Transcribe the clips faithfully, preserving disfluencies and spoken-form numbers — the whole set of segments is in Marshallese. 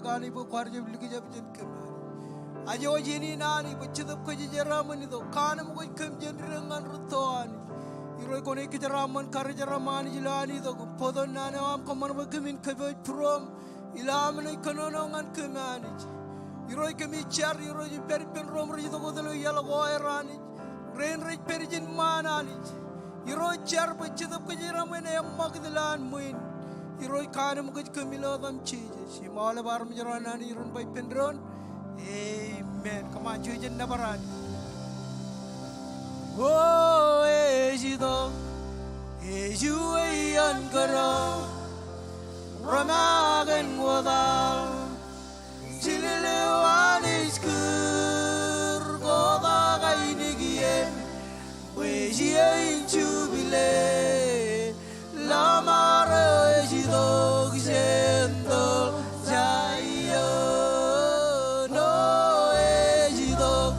Anij bwe kwaar jab likjab jān kōm Anij. Aje wōj iien in Anij bwe Jetōb Kwōjarjar aṃ en itok, kaanemkwōj kōm jān dik ñan rūtto Anij. Irooj kwōnaaj kōjeraaṃṃan karijer aṃ Anij ilo an itok, bōktok naan eo aṃ kōṃṃan bwe kōmin kōpooj būruōm ilo am naaj kōnono ñan kōm Anij. Irooj kōmij jar, Irooj ij pād ippān ro im rej itok wōt ilo iaḷ ko aer Anij. Rein rej pād ijin ṃaan Anij. Irooj jar bwe Jetōb Kwōjarjar aṃ en eṃṃakūt ilowaan ṃwiin. Irooj kaanemkwōj kōm ilo etaṃ Jisōs. Im aolep armej ro an Anij ren ba ippān doon, amen. Come on, jujen nōbar Anij. O ej itok, ej iien kōrā, ro maken wōt aḷ. Jilel eo Anij kūr, kotak ainikien, bwe ej iien jubile. Lamaro ej itok jān toḷ Zaion, o ej itok,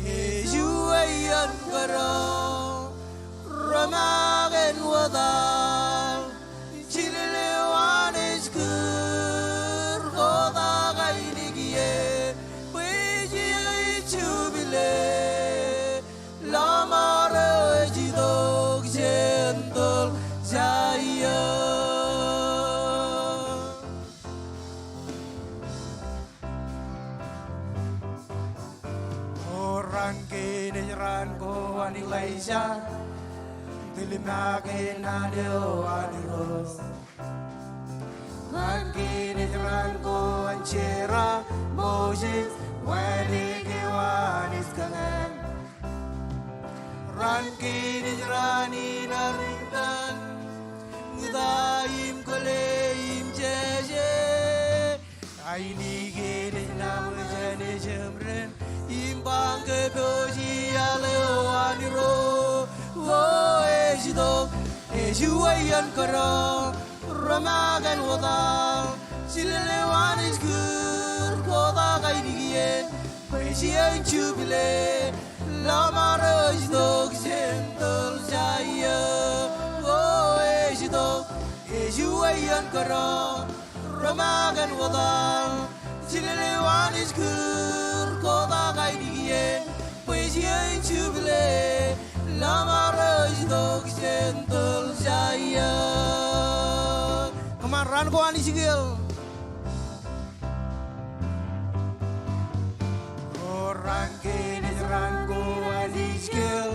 ej iien kōrā, ro maken wōt aḷ. Jilel eo Anij kūr, kotak ainikien, bwe ej iien jubile. Lamaro ej itok jān toḷ Zaion. O raan kein ej raan ko an Ilaija, tōl make naan eo an Irooj. Raan kein ej raan ko an Jera, Moses, wāween eo Anij kōñaan. Raan kein ej raan in ear itan ñūta im kōle im jeje. Ainikien ej nabōjṇe jeṃren im ba ñe kōpooj iaḷ eo an Irooj. O ej itok, ej iien kōrā, ro maken wōt aḷ. Jilel eo Anij kūr, kotak ainikien, bwe ej iien jubile. Lamaro ej itok jān toḷ Zaion. O ej itok, ej iien kōrā, ro maken wōt aḷ. Jilel eo Anij kūr, kotak ainikien, bwe ej iien jubile. Lamaro ej itok jān toḷ Zaion. Come on, raan ko an Iskiel. O raan kein ej raan ko an Iskiel,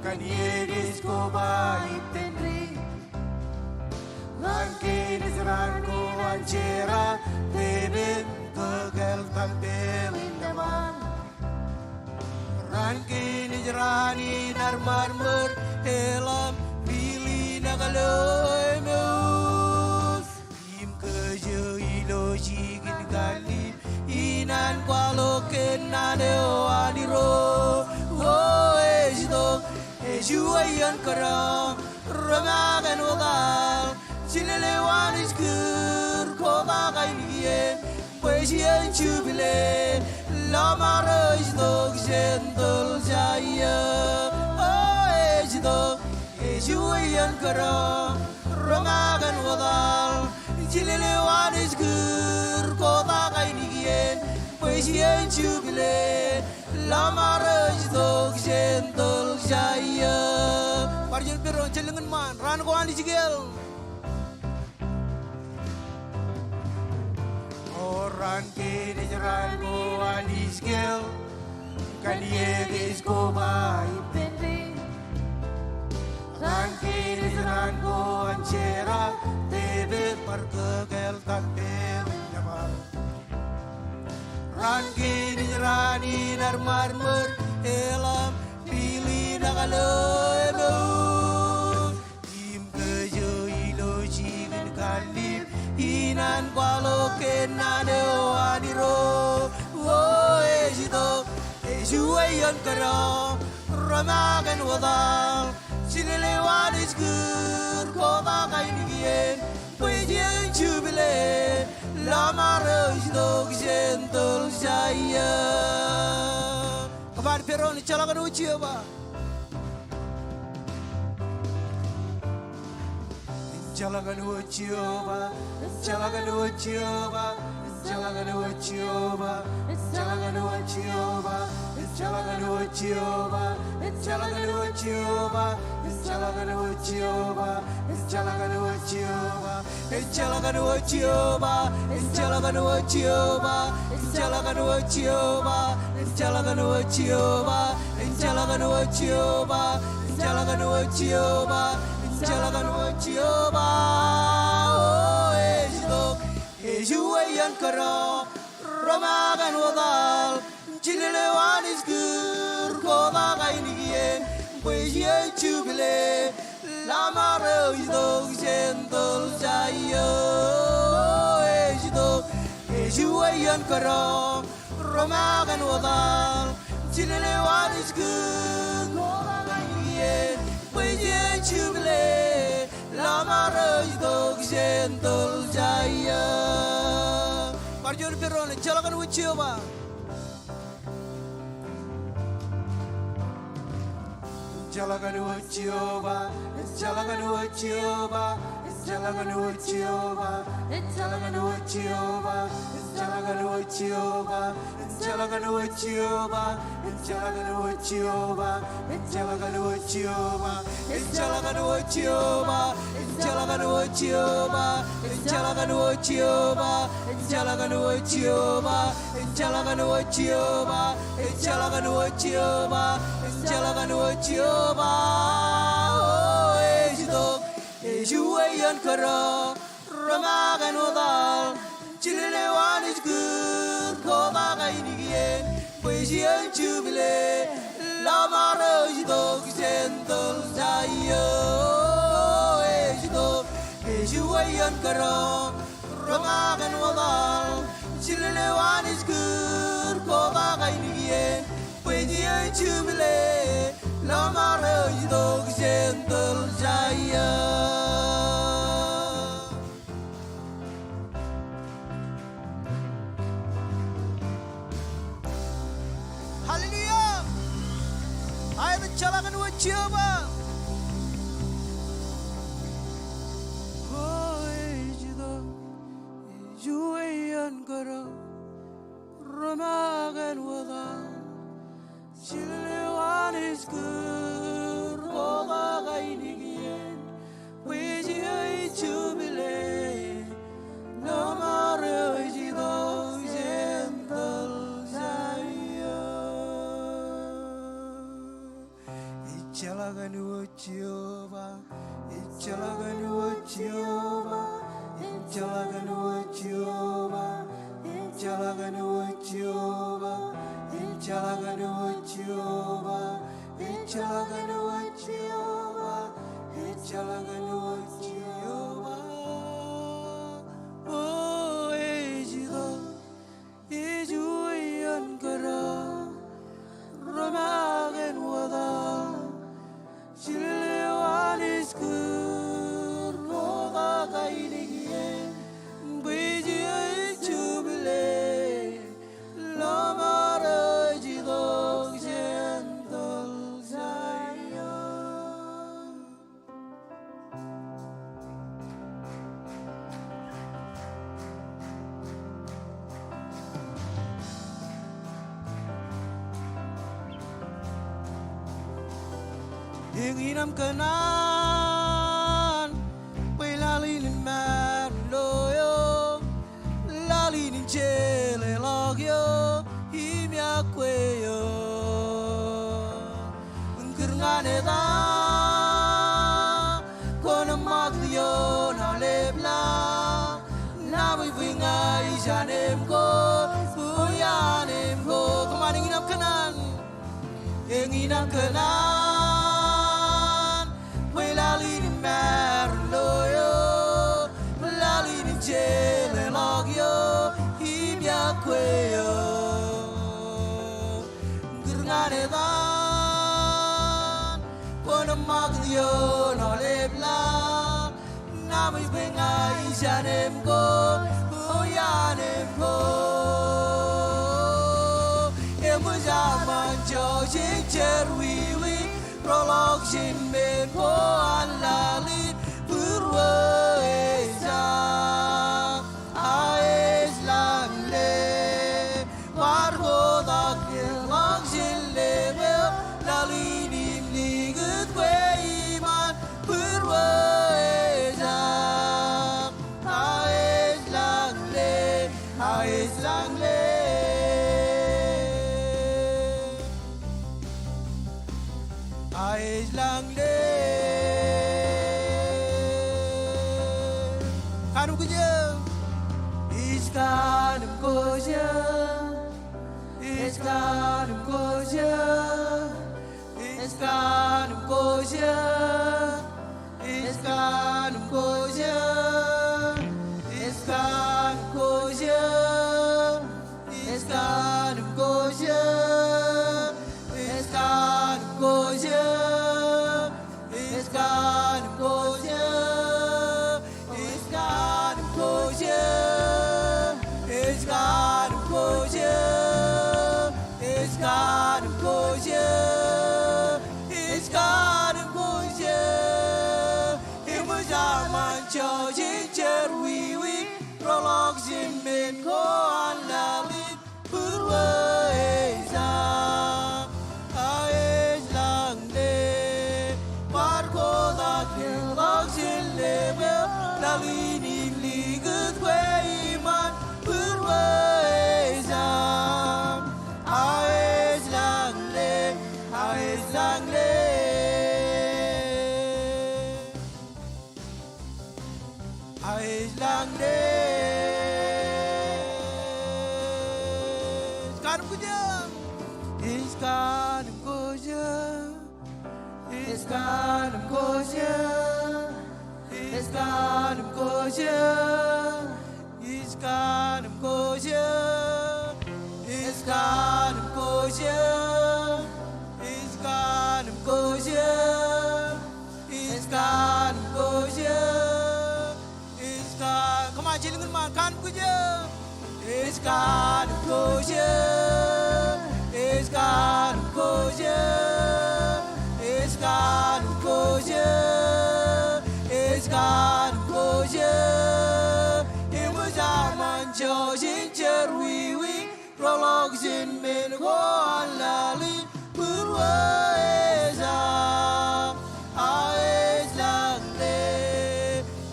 kōn iiō kōj koba ippān dik. Raan kein ej raan ko an Jera, Devid, kōkāāl tampel in Devid. Raan kein ej raan in armarmar, Elam, pili, nakōl eo eṃoos. Im kōjro ilo jikin Kalil, inaan kwaḷọk kōn naan eo an Irooj. O ej itok, ej iien kōrā, ro maken wōt aḷ. Jilel eo Anij kūr, kotak ainikien, bwe ej iien jubile. Lamaro ej itok jān toḷ Zaion. O ej itok, ej iien kōrā, ro maken wōt aḷ. Jilel eo Anij kūr, kotak ainikien, bwe ej iien jubile. Lamaro ej itok jān toḷ Zaion. Bar jen pād ilo jet lōñ in ṃaan, raan ko an Iskiel. O raan kein ej raan ko an Iskiel, kōn iiō kōj koba ippān dik. Raan kein ej raan ko an Jera, Devid, bar kōkāāl tampel in Devid. Raan kein ej raan in armarmar, Elam, pili, nakōl eo eṃoos. Im kōjro ilo jikin Kalil, inaan kwaḷọk kōn naan eo an Irooj. O ej itok, ej iien kōrā, ro maken wōt aḷ. Jilel eo Anij kūr, kotak ainikien, bwe ej iien jubile. Lamaro ej itok jān toḷ Zaion. Come on, pād ilo ejjeḷọk kōn wōt Jeova. Ejjeḷọk kōn wōt Jeova, ejjeḷọk kōn wōt Jeova, O ej itok, ej uwe iien kōdọ, ri-Makaen Wōt Al, jilel eo Anij kūr, kotak ainikien, bwe ej iiō ej jubile, lamaro ej itok jān tōl Jaiō. O ej itok, ej uwe iien kōdọ, ri-Makaen Wōt Al, jilel eo Anij kūr, kotak ainikien, bwe ej iiō ej jubile, lamaro ej itok jān tōl Jaiō. Bar juon ippān doon, ejjeḷọk kōn wōt Jeova. Ejjeḷọk kōn wōt Jeova, ejjeḷọk kōn wōt Jeova, ejjeḷọk kōn wōt Jeova, ejjeḷọk kōn wōt Jeova, ejjeḷọk kōn wōt Jeova, ejjeḷọk kōn wōt Jeova. O ej itok, ej uwe iien kōdọ, ri-Makaen Wōt Al, jilel eo Anij kūr, kotak ainikien, bwe ej iiō ej jubile, lamaro ej itok jān tōl Jaiō. O ej itok, ej uwe iien kōdọ, ri-Makaen Wōt Al, jilel eo Anij kūr, kotak ainikien, bwe ej iiō ej jubile, lamaro ej itok jān tōl Jaiō. Hallelujah! Aet, ejjeḷọk kōn wōt Jeova. O ej itok, ej uwe iien kōdọ, ri-Makaen Wōt Al, jilel eo Anij kūr, kotak ainikien, bwe ej iiō ej jubile, lamaro ej itok jān tōl Jaiō. Ejjeḷọk kōn wōt Jeova, ejjeḷọk kōn wōt Jeova, ejjeḷọk kōn wōt Jeova, ejjeḷọk kōn wōt Jeova, ejjeḷọk kōn wōt Jeova, ejjeḷọk kōn wōt Jeova, ejjeḷọk kōn wōt Jeova. O ej itok, ej uwe iien kōdọ, ri-Makaen Wōt Al, jilel eo Anij kūr, kotak ainikien, bwe ej iiō ej jubile, lamaro ej itok jān tōl Jaiō. Eñin aṃ kōṇaan bwe laḷ in emaroñ lo eok, laḷ in jeḷāḷọkḷọk eok im iọkwe eok. Im kūr ñan etan kwōn ṃakūt ioon aolep laḷ, nabōj bwe ña ij anemkwōj, bwe iaan emkwōj. Come on, eñin aṃ kōṇaan. Eñin aṃ kōṇaan bwe laḷ in emaroñ lo eok, laḷ in jeḷāḷọkḷọk eok im iọkwe eok. Im kūr ñan etan kwōn ṃakūt ioon aolep laḷ, nabōj bwe ña ij anemkwōj, bwe iaan emkwōj. Eṃōj aṃ anjọ jen jerọwiwi, roḷọk jān men ko an laḷ in būruo ejak. A ej lañ Ej lañle. Kanukjān. Ej kanukjān. Ej kanukjān. Ej kanukjān. Ej kanukjān. Ej kanukjān. Ej kanukjān. Ej kanukjān. Ej kanukjān. Ej kanukjān. Ej kanukjān. Ej kanukjān. Ej kanukjān. Eṃōj aṃ anjọ jen jerọwiwi, roḷọk jān men ko an laḷ in būruō ej sañ. A ej lañle, bar kotak leḷọk jān lōb eo, laḷ in im likūt kwe iṃaan, būruō ej sañ. A ej lañle, a ej lañle. A ej lañle. Ej kanukjān. Ej kanukjān. Ej kanukjān. Ej kanukjān. Ej kanukjān. Ej kanukjān. Ej kanukjān. Ej kanukjān. Ej ka-, come on, jilkinṃaan, kanukjān. Ej kanukjān. Ej kanukjān. Ej kanukjān. Ej kanukjān. Eṃōj aṃ anjọ jen jerọwiwi, roḷọk jān men ko an laḷ in, būruō ej sañ. A ej lañle,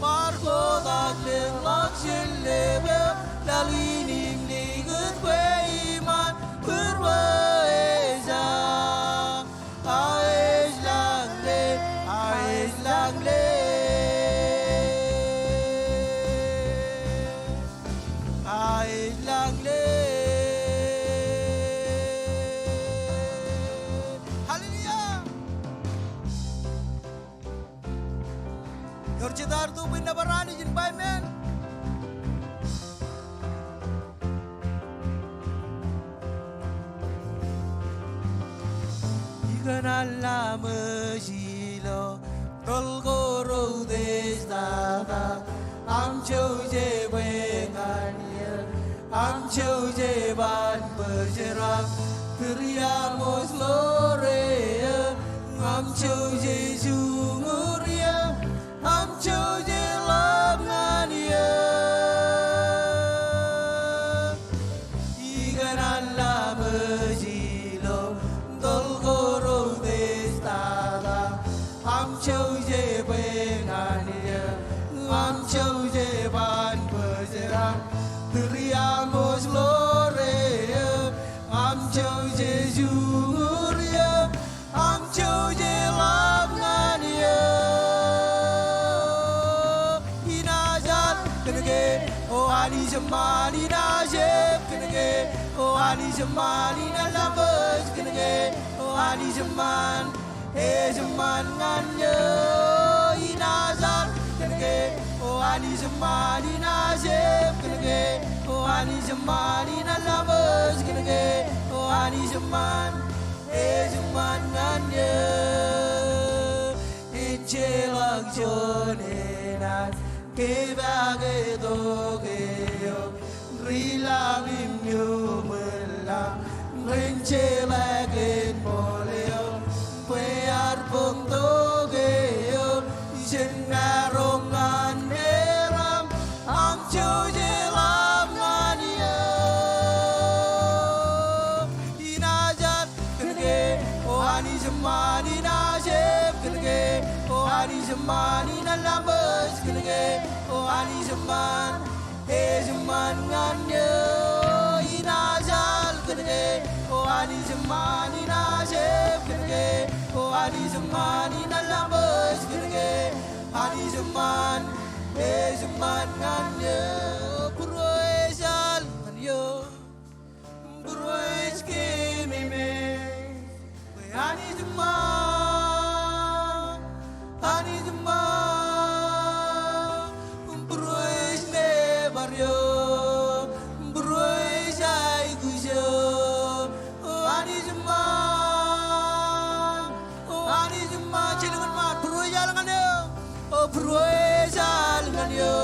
bar kotak leḷọk jān lōb eo, laḷ in im likūt kwe iṃaan, būruō ej sañ. A ej lañle, a ej lañle. A ej lañle. Hallelujah. Ewōr jet ear itok bwe en nōbar Anij in ba amen. Ikōṇaan laṃōj ilo toḷ ko routej tata, aṃ jouje bwe ñan eō, aṃ jouje ban bōjrak, tūriaṃooj ḷoor eō, aṃ jouje juñur eō, aṃ jouje ḷap ñan eō. Ikōṇaan laṃōj ilo toḷ ko routej tata, aṃ jouje bwe ñan eō, aṃ jouje ban bōjrak, tūriaṃooj ḷoor eō, aṃ jouje juñur eō, aṃ jouje ḷap ñan eō. Inaaj al kōn ke, O Anij eṃṃan, inaaj ep kōn ke, O Anij eṃṃan, inaaj laṃōj kōn ke, O Anij eṃṃan, ej eṃṃan ñan eō. Inaaj al kōn ke, O Anij eṃṃan, inaaj ep kōn ke, O Anij eṃṃan, inaaj laṃōj kōn ke, O Anij eṃṃan, ej eṃṃan ñan eō. Ejjeḷọk juon enaaj kepaake tok eo, ri laḷ im iuṃwin lañ, ren jeḷā kōn ṃool eo, bwe ear boñ tok eo, jen maroñ ñan meram, aṃ jouje ḷap ñan eō. Inaaj al kōn ke, O Anij eṃṃan, inaaj ep kōn ke, O Anij eṃṃan, inaaj laṃōj kōn ke, O Anij eṃṃan, ej eṃṃan ñan eō. Inaaj al kōn ke, O Anij eṃṃan, inaaj ep kōn ke, O Anij eṃṃan in eḷap ej kōnke, Anij eṃṃan, ej eṃṃan ñan eō. Būruō ej al ñan eō. Būruō ej keememej. Bwe Anij eṃṃan, Anij eṃṃan. Būruō ej nebar eō. Būruō ej aikuj eō. O Anij eṃṃan. O Anij eṃṃan, jen kōṃṃan, Būruō ej al ñan eō. O Būruō ej al ñan eō.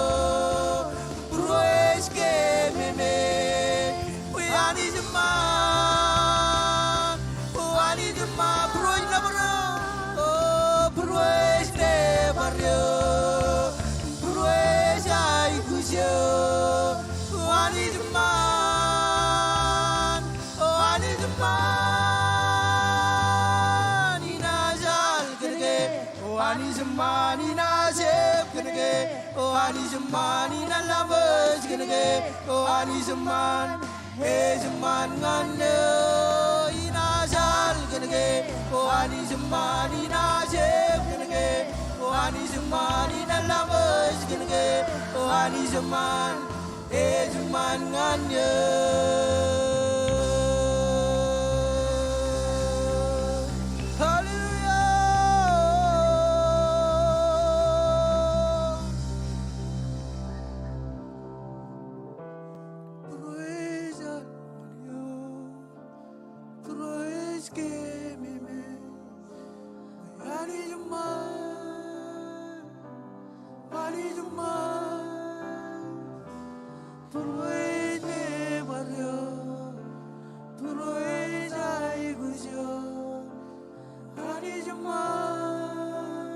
Būruō ej keememej. Bwe Anij eṃṃan. O Anij eṃṃan, Būruō ej nebar eō. O Būruō ej nebar eō. Būruō ej aikuj eō. O Anij eṃṃan. O Anij eṃṃan, inaaj al kōnke. O Anij eṃṃan, inaaj eb kōnke. O Anij eṃṃan, inaaj eḷap ej kōnke. O Anij eṃṃan, ej eṃṃan ñan eō. Inaaj al kōnke. O Anij eṃṃan, inaaj eb kōnke. O Anij eṃṃan, inaaj eḷap ej kōnke. O Anij eṃṃan, ej eṃṃan ñan eō. Hallelujah. Būruō ej al ñan eō. Būruō ej keememej. Anij eṃṃan. Anij eṃṃan. Būruō ej nebar eō. Būruō ej aikuj eō. Anij eṃṃan.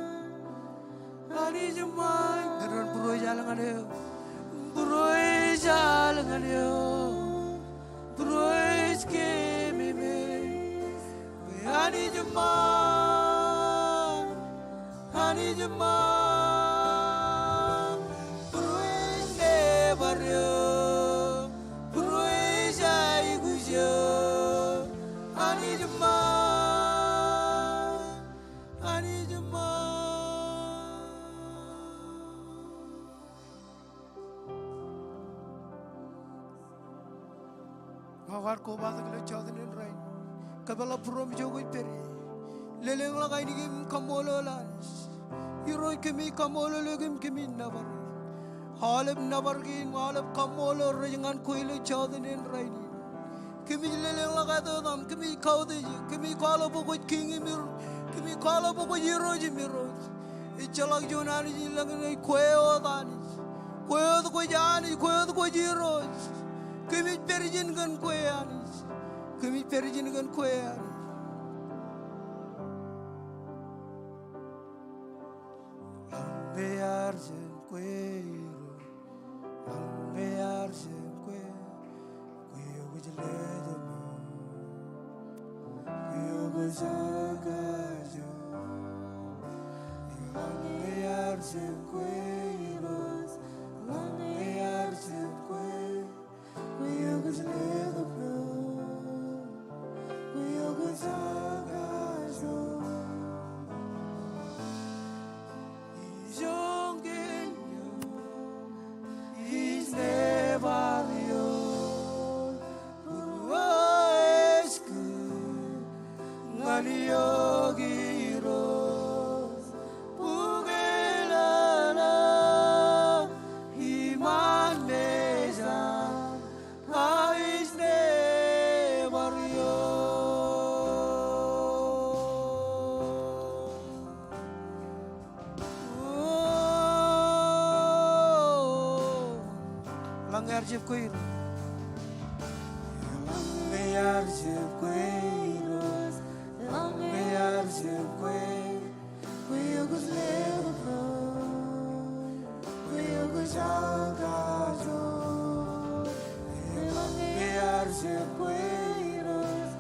Anij eṃṃan. Kōn Būruō ej al ñan eō. Būruō ej al ñan eō. Būruō ej keememej. Anij eṃṃan, Anij eṃṃan, Būruō ej nebar eō, Būruō ej aikuj eō, Anij eṃṃan, Anij eṃṃan. Ña kwaar kobatok ilo jota in rainin. Kōpeḷḷọk būruōm ijo kwōj pād ie. Lelōñḷọk ainikien kaṃṃoolol Anij. Irooj kōmij kaṃṃoolol eok im kōmij nōbar eok. Aolep nōbar kein, aolep kaṃṃoolol rej ñan kwe ilo jota in rainin. Kōmij lelōñḷọk āt eo aṃ, kōmij kautiej eok, kōmij kwaḷọk bwe kwōj Kiiñ im Irooj, kōmij kwaḷọk bwe kwōj Irooj im Irooj. Ejjeḷọk juon Anij ilañ, ej kwe wōt Anij. Kwe wōt kwōj Anij, kwe wōt kwōj Irooj. Kōmij pād ijin kōn kwe Anij. Kōmij pād ijin kōn kwe Anij. Ḷaññe ear jān kwe Irooj, ḷaññe ear jān kwe, kwe eo kwōj letok ilo, kwe eo kwōj kajoor. Ḷaññe ear jān kwe Irooj, ḷaññe ear jān kwe, kwe eo kwōj letok ilo, kwe eo kwōj kajoor. Ijoñ kein eō, ij nebar eok, Būruō ej kūr ñan eok Irooj, bukwi lōḷḷap iṃaan mejān, Anij nebar eok. Ḷaññe ear jab kwe Irooj. Ḷaññe ear jab kwe Irooj. Ḷaññe ear jab kwe. Kwe eo kwōj letok ilo, kwe eo kwōj kajoor. Ḷaññe ear jab kwe Irooj.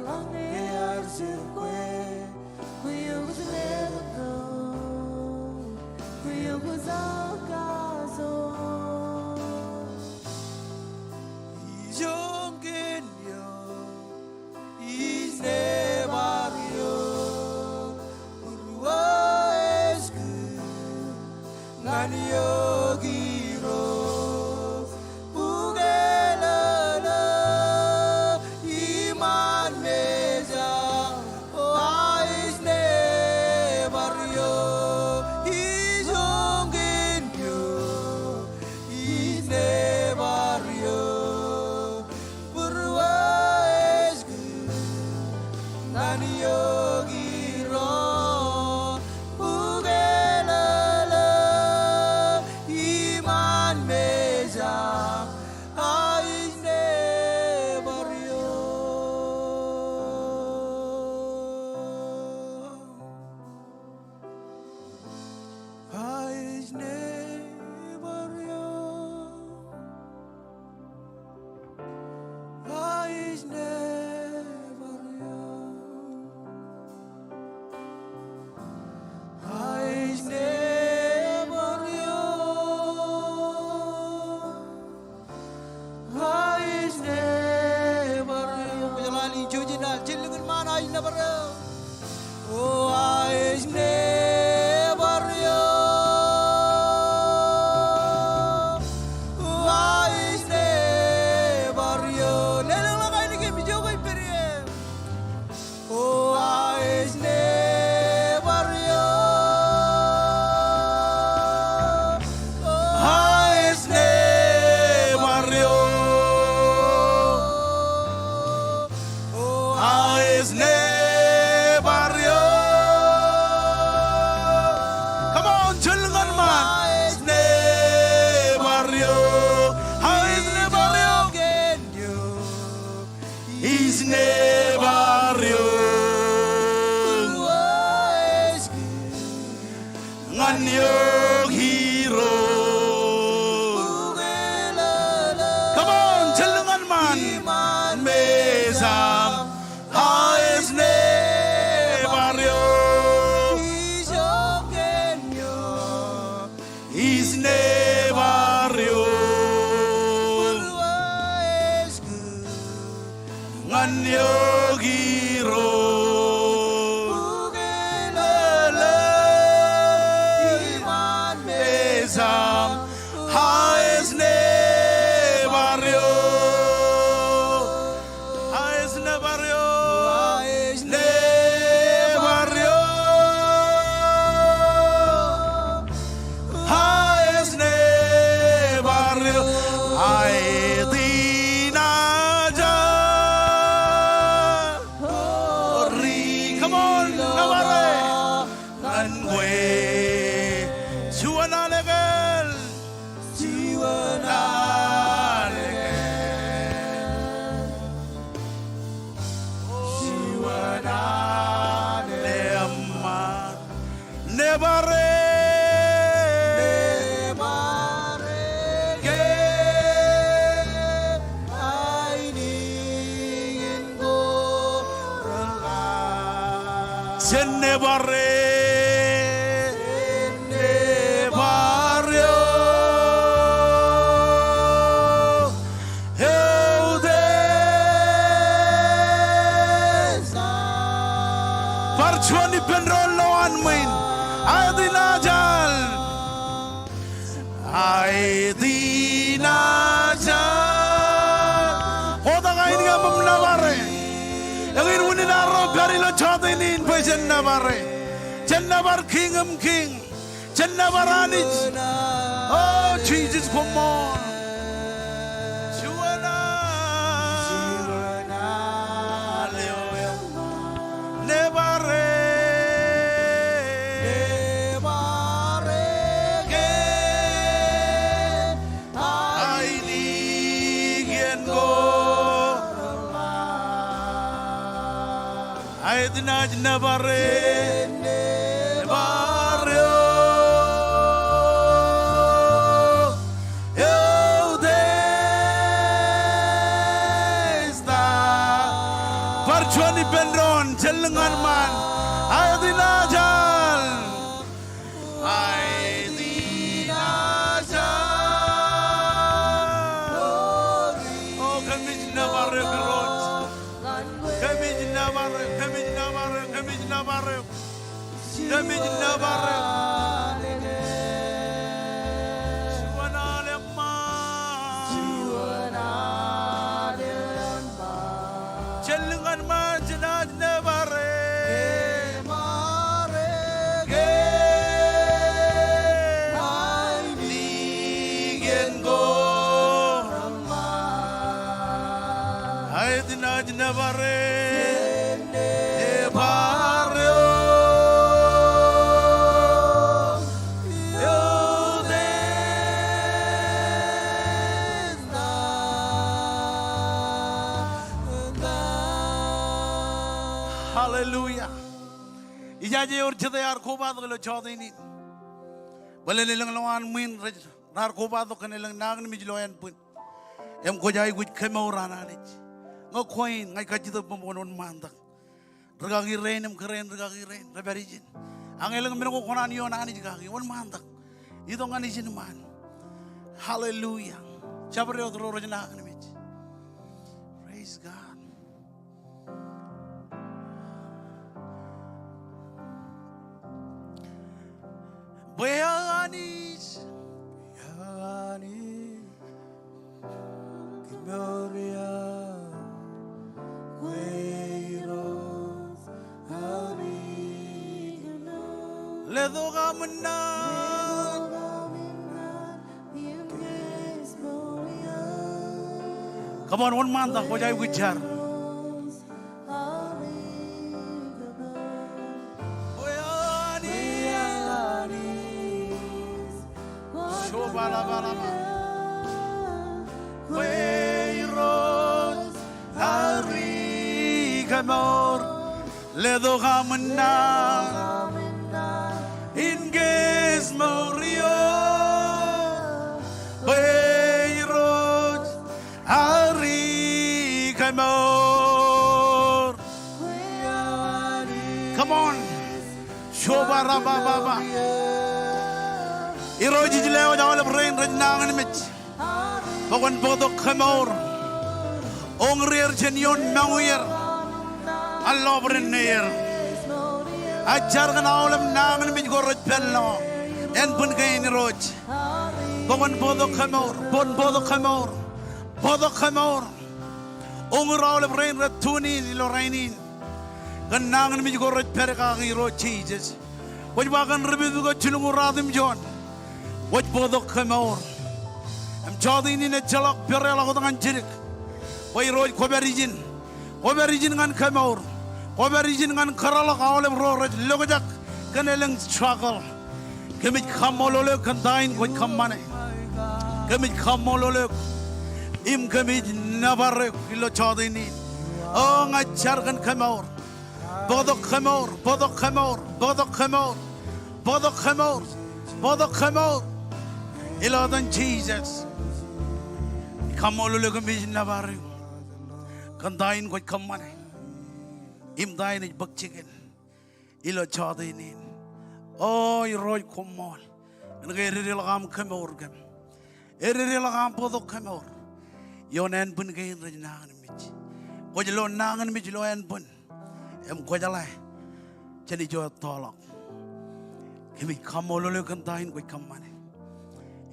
Ḷaññe ear jab kwe. Kwe eo kwōj letok ilo, kwe eo kwōj kajoor. Ijoñ kein eō, ij nebar eok, Irooj, bukōlōlō iṃaan mejaṃ, Aiz Nebar eok, ijoñ kōn eok, Aiz Nebar eok. Būruō ej kūr ñan eok Irooj, bukōlōlō iṃaan mejaṃ, Aiz Nebar eok. Aiz Nebar eok. Aiz Nebar eok. Aiz Nebar eok. Aiz Nebar eok. Kwōjeḷā ālikin jouj in al, jen lōñ in ṃaan, Aiz Nebar eok. O Aiz Nebar eok, Aiz Nebar eok. Lelōñḷọk ainikien, ijo ke ippād ie. O Aiz Nebar eok, Aiz Nebar eok. O Aiz Nebar eok. Come on, jen lōñ in ṃaan. Aiz Nebar eok. Aiz Nebar eok. Aiz Nebar eok. Ñan eok Irooj. Come on, jen lōñ in ṃaan. Mejaṃ, Aiz Nebar eok. Aiz Nebar eok. Ñan eok Irooj. Bukōlōlō iṃaan mejaṃ, Aiz Nebar eok. Aiz Nebar eok. Aiz Nebar eok. Aiz Nebar eok. Aet in ajri. Come on, nōbar e. Ñan kwe. Juon alen. Juon alen. Juon alen. Nōbar e. Nōbar e ke ainikien ko reḷḷap. Jen nōbar e. Jen nōbar eok. Eutiej. Bar juon ippān doon lowaan ṃwiin. Aet in ajri. Aet in ajri. Kotak ainikien aṃ im nōbar e. Eñin unin arro pād ilo jọteen in bwe jen nōbar e. Jen nōbar Kiiñ im kiiñ. Jen nōbar Anij. O Jisōs, koṃṃool. Juon alen. Nōbar e. Nōbar e ke ainikien ko reḷḷap. Aet in ajri, nōbar e. Nōbar eok. Eutiej. Bar juon ippān doon, jen lōñ ñan ṃaan. Aet in ajri. Aet in ajri. O, kōmij nōbar eok Irooj. Kōmij nōbar eok, kōmij nōbar eok, kōmij nōbar eok. Kōmij nōbar eok. Hallelujah. Ijaje ewōr jete ear kobatok ilo jọteen in. Bōlen elōñ lowaan ṃwiin rej raar kobatok kōn elōñ nañinmej ilo ānbwin. Im kwōj aikuj kemour an Anij. Ñe kwe in, ña ij kajjitōk bwe ṃōk wōnṃaantak. Rikaki rein im kōrā in rikaki rein, rej pād ijin. Ak ñe elōñ men ko kwōnaaj ioon Anij kaki, wōnṃaantak. Itok ñan ijin ṃaan. Hallelujah. Jabdewōt ro rej nañinmej. Praise God. Bwe aō Anij. Bwe aō Anij. Kemour eō. Kwe Irooj. Letok aṃ naan. Come on, wōnṃaantak, kwōj aikuj jar. Kwe Irooj ear ri kemour. Letok aṃ naan in kemour eō. Bwe Irooj ear ri kemour. Come on. Irooj, ij lewōj aolep rein rej nañinmej bwe kwōn bōktok kemour. Oñrier jān ioon moñier an lọpiden neer. Ij jar kōn aolep nañinmej ko rej pād ilo ānbwin kein Irooj bwe kwōn bōktok kemour, bōktok kemour, bōktok kemour. Oñūr aolep rein rej tune in ilo rainin kōn nañinmej ko rej pād kaki Irooj Jisōs. Kwōj ba kōn ri-pipik ko jilñuul ruatimjuon, kwōj bōktok kemour. Im jọteen in ejjeḷọk pedeḷọk wōt ñan jidik. Bwe Irooj kwōpād ijin, kwōpād ijin ñan kemour, kwōpād ijin ñan kōtḷọk aolep ro rej lokjak kōn elōñ struggle. Kōmij kaṃṃoolol eok kōn ta in kwōj kōṃṃane. Kōmij kaṃṃoolol eok im kōmij nōbar eok ilo jọteen in. O, ña ij jar kōn kemour. Bōktok kemour, bōktok kemour, bōktok kemour, bōktok kemour, bōktok kemour. Ilo etan Jisōs. Kaṃṃoolol eok im ij nōbar eok kōn ta in kwōj kōṃṃane im ta in ej bōk jikin ilo jọteen in. O Irooj, koṃṃool kōn ke ededeḷọk aṃ kemour kōm. Ededeḷọk aṃ bōktok kemour ioon ānbwin kein rej nañinmej. Kwōj lo nañinmej ilo ānbwin im kwōjeḷā jān ijo ettoḷọk. Kōmij kaṃṃoolol eok kōn ta in kwōj kōṃṃane.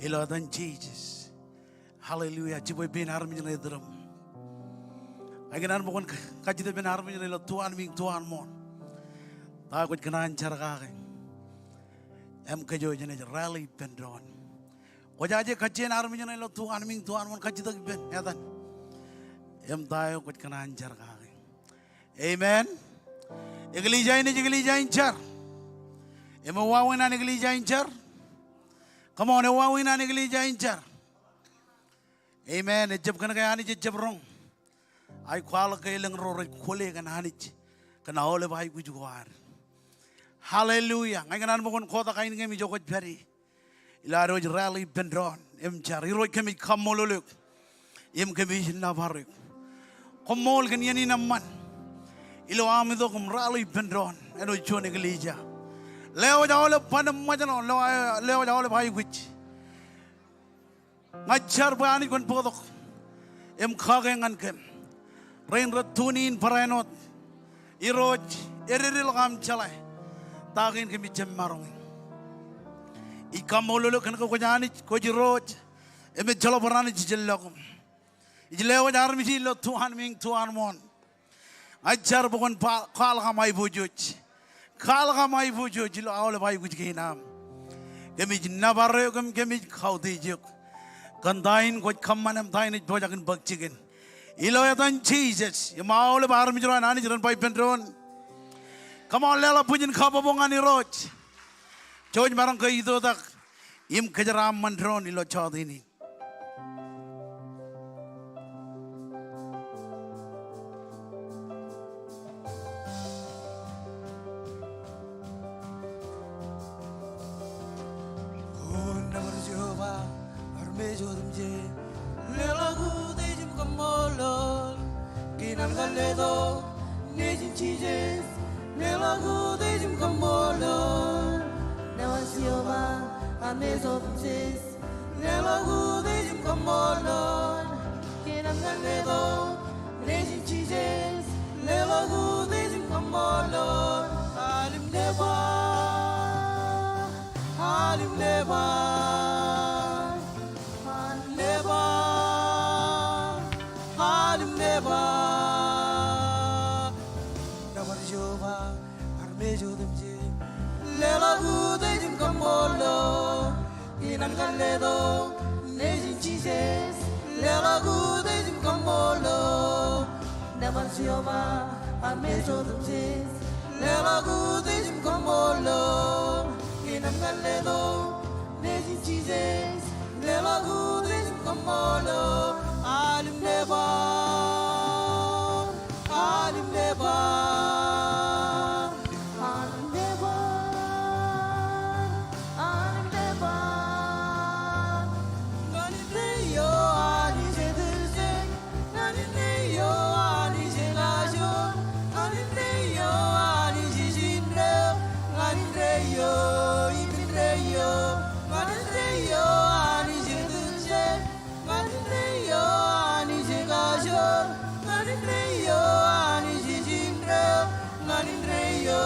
Ilo etan Jisōs. Hallelujah. Jibwe pein armej ṇe iturūṃ. Ikōṇaan bwe kwōn kajjitōk ippān armej ṇe ilo tu anmiiñ tu anmooṇ. Ta eo kwōj kōṇaan jar kake im kōj eo jenaaj rally ippān doon. Kwōjaje kajjien armej ṇe ilo tu anmiiñ tu anmooṇ, kajjitōk ippān etan im ta eo kwōj kōṇaan jar kake. Amen. Eklejia in ej eklejia in jar. Im ewāween an eklejia in jar. Come on, ewāween an eklejia in jar. Amen. Ejjab kōn ke Anij ejjab roñ. Ak kwaḷọk ke elōñ ro rej kwōle kōn Anij kōn aolep aikuj ko ad. Hallelujah. Ña ikōṇaan bwe kwōn kotak ainikiōṃ ijo kwōj pād ie ilo ad wōj rally ippān doon im jar. Irooj, kōmij kaṃṃoolol eok im kōmij nōbar eok. Koṃṃool kōn iien in eṃṃan ilo am itok im rally ippān doon āinwōt juon eklejia. Lewōj aolep ban im ṃōjṇọ, lewōj aolep aikuj. Ña ij jar bwe Anij kwōn bōktok im kake ñan kōm. Rein rej tune in barāinwōt, Irooj, ededeḷọk aṃ jeḷā ta kein kōmij jab maroñ in. Ij kaṃṃoolol eok kōn ke kwōj Anij, kwōj Irooj, im ejjeḷọk bar Anij ijellọkuṃ. Ij lewōj armej in ilo tu anmiiñ tu anmooṇ. Ña ij jar bwe kwōn ba, kwaḷọk aṃ aiboojoj. Kwaḷọk aṃ aiboojoj ilo aolep aikuj kein am. Kōmij nōbar eok im kōmij koutiej eok kōn ta in kwōj kōṃṃane im ta in ej pojak in bōk jikin Ilo etan Jisōs, im aolep armej ro an Anij ren ba ippān doon, come on, leḷọk bwijin kabbokbok ñan Irooj. Jouj maroñ ke itoitak im kōjeraaṃṃan doon ilo jọteen in. Kōn nōbar Jeova armej otemjej, leḷọk utiej im kaṃṃoolol. Kōn an kar letok nejin Jisōs, leḷọk utiej im kaṃṃoolol. Nōbar Jeova armej otemjej, leḷọk utiej im kaṃṃoolol. Kōn an kar letok nejin Jisōs, leḷọk utiej im kaṃṃoolol. Al im nōbar, al im nōbar, al im nōbar, al im nōbar. Nōbar Jeova armej otemjej, leḷọk utiej im kaṃṃoolol. Kōn an kar letok nejin Jisōs, leḷọk utiej im kaṃṃoolol. Nōbar Jeova armej otemjej, leḷọk utiej im kaṃṃoolol. Kōn an kar letok nejin Jisōs, leḷọk utiej im kaṃṃoolol. Al im nōbar, al im nōbar, al im nōbar, al im nōbar. Ñan indeeo Anij etiljek, ñan indeeo Anij ekajoor, ñan indeeo Anij ijindeeo, ñan indeeo im indeeo, ñan indeeo Anij etiljek, ñan indeeo Anij ekajoor, ñan indeeo Anij ijindeeo, ñan indeeo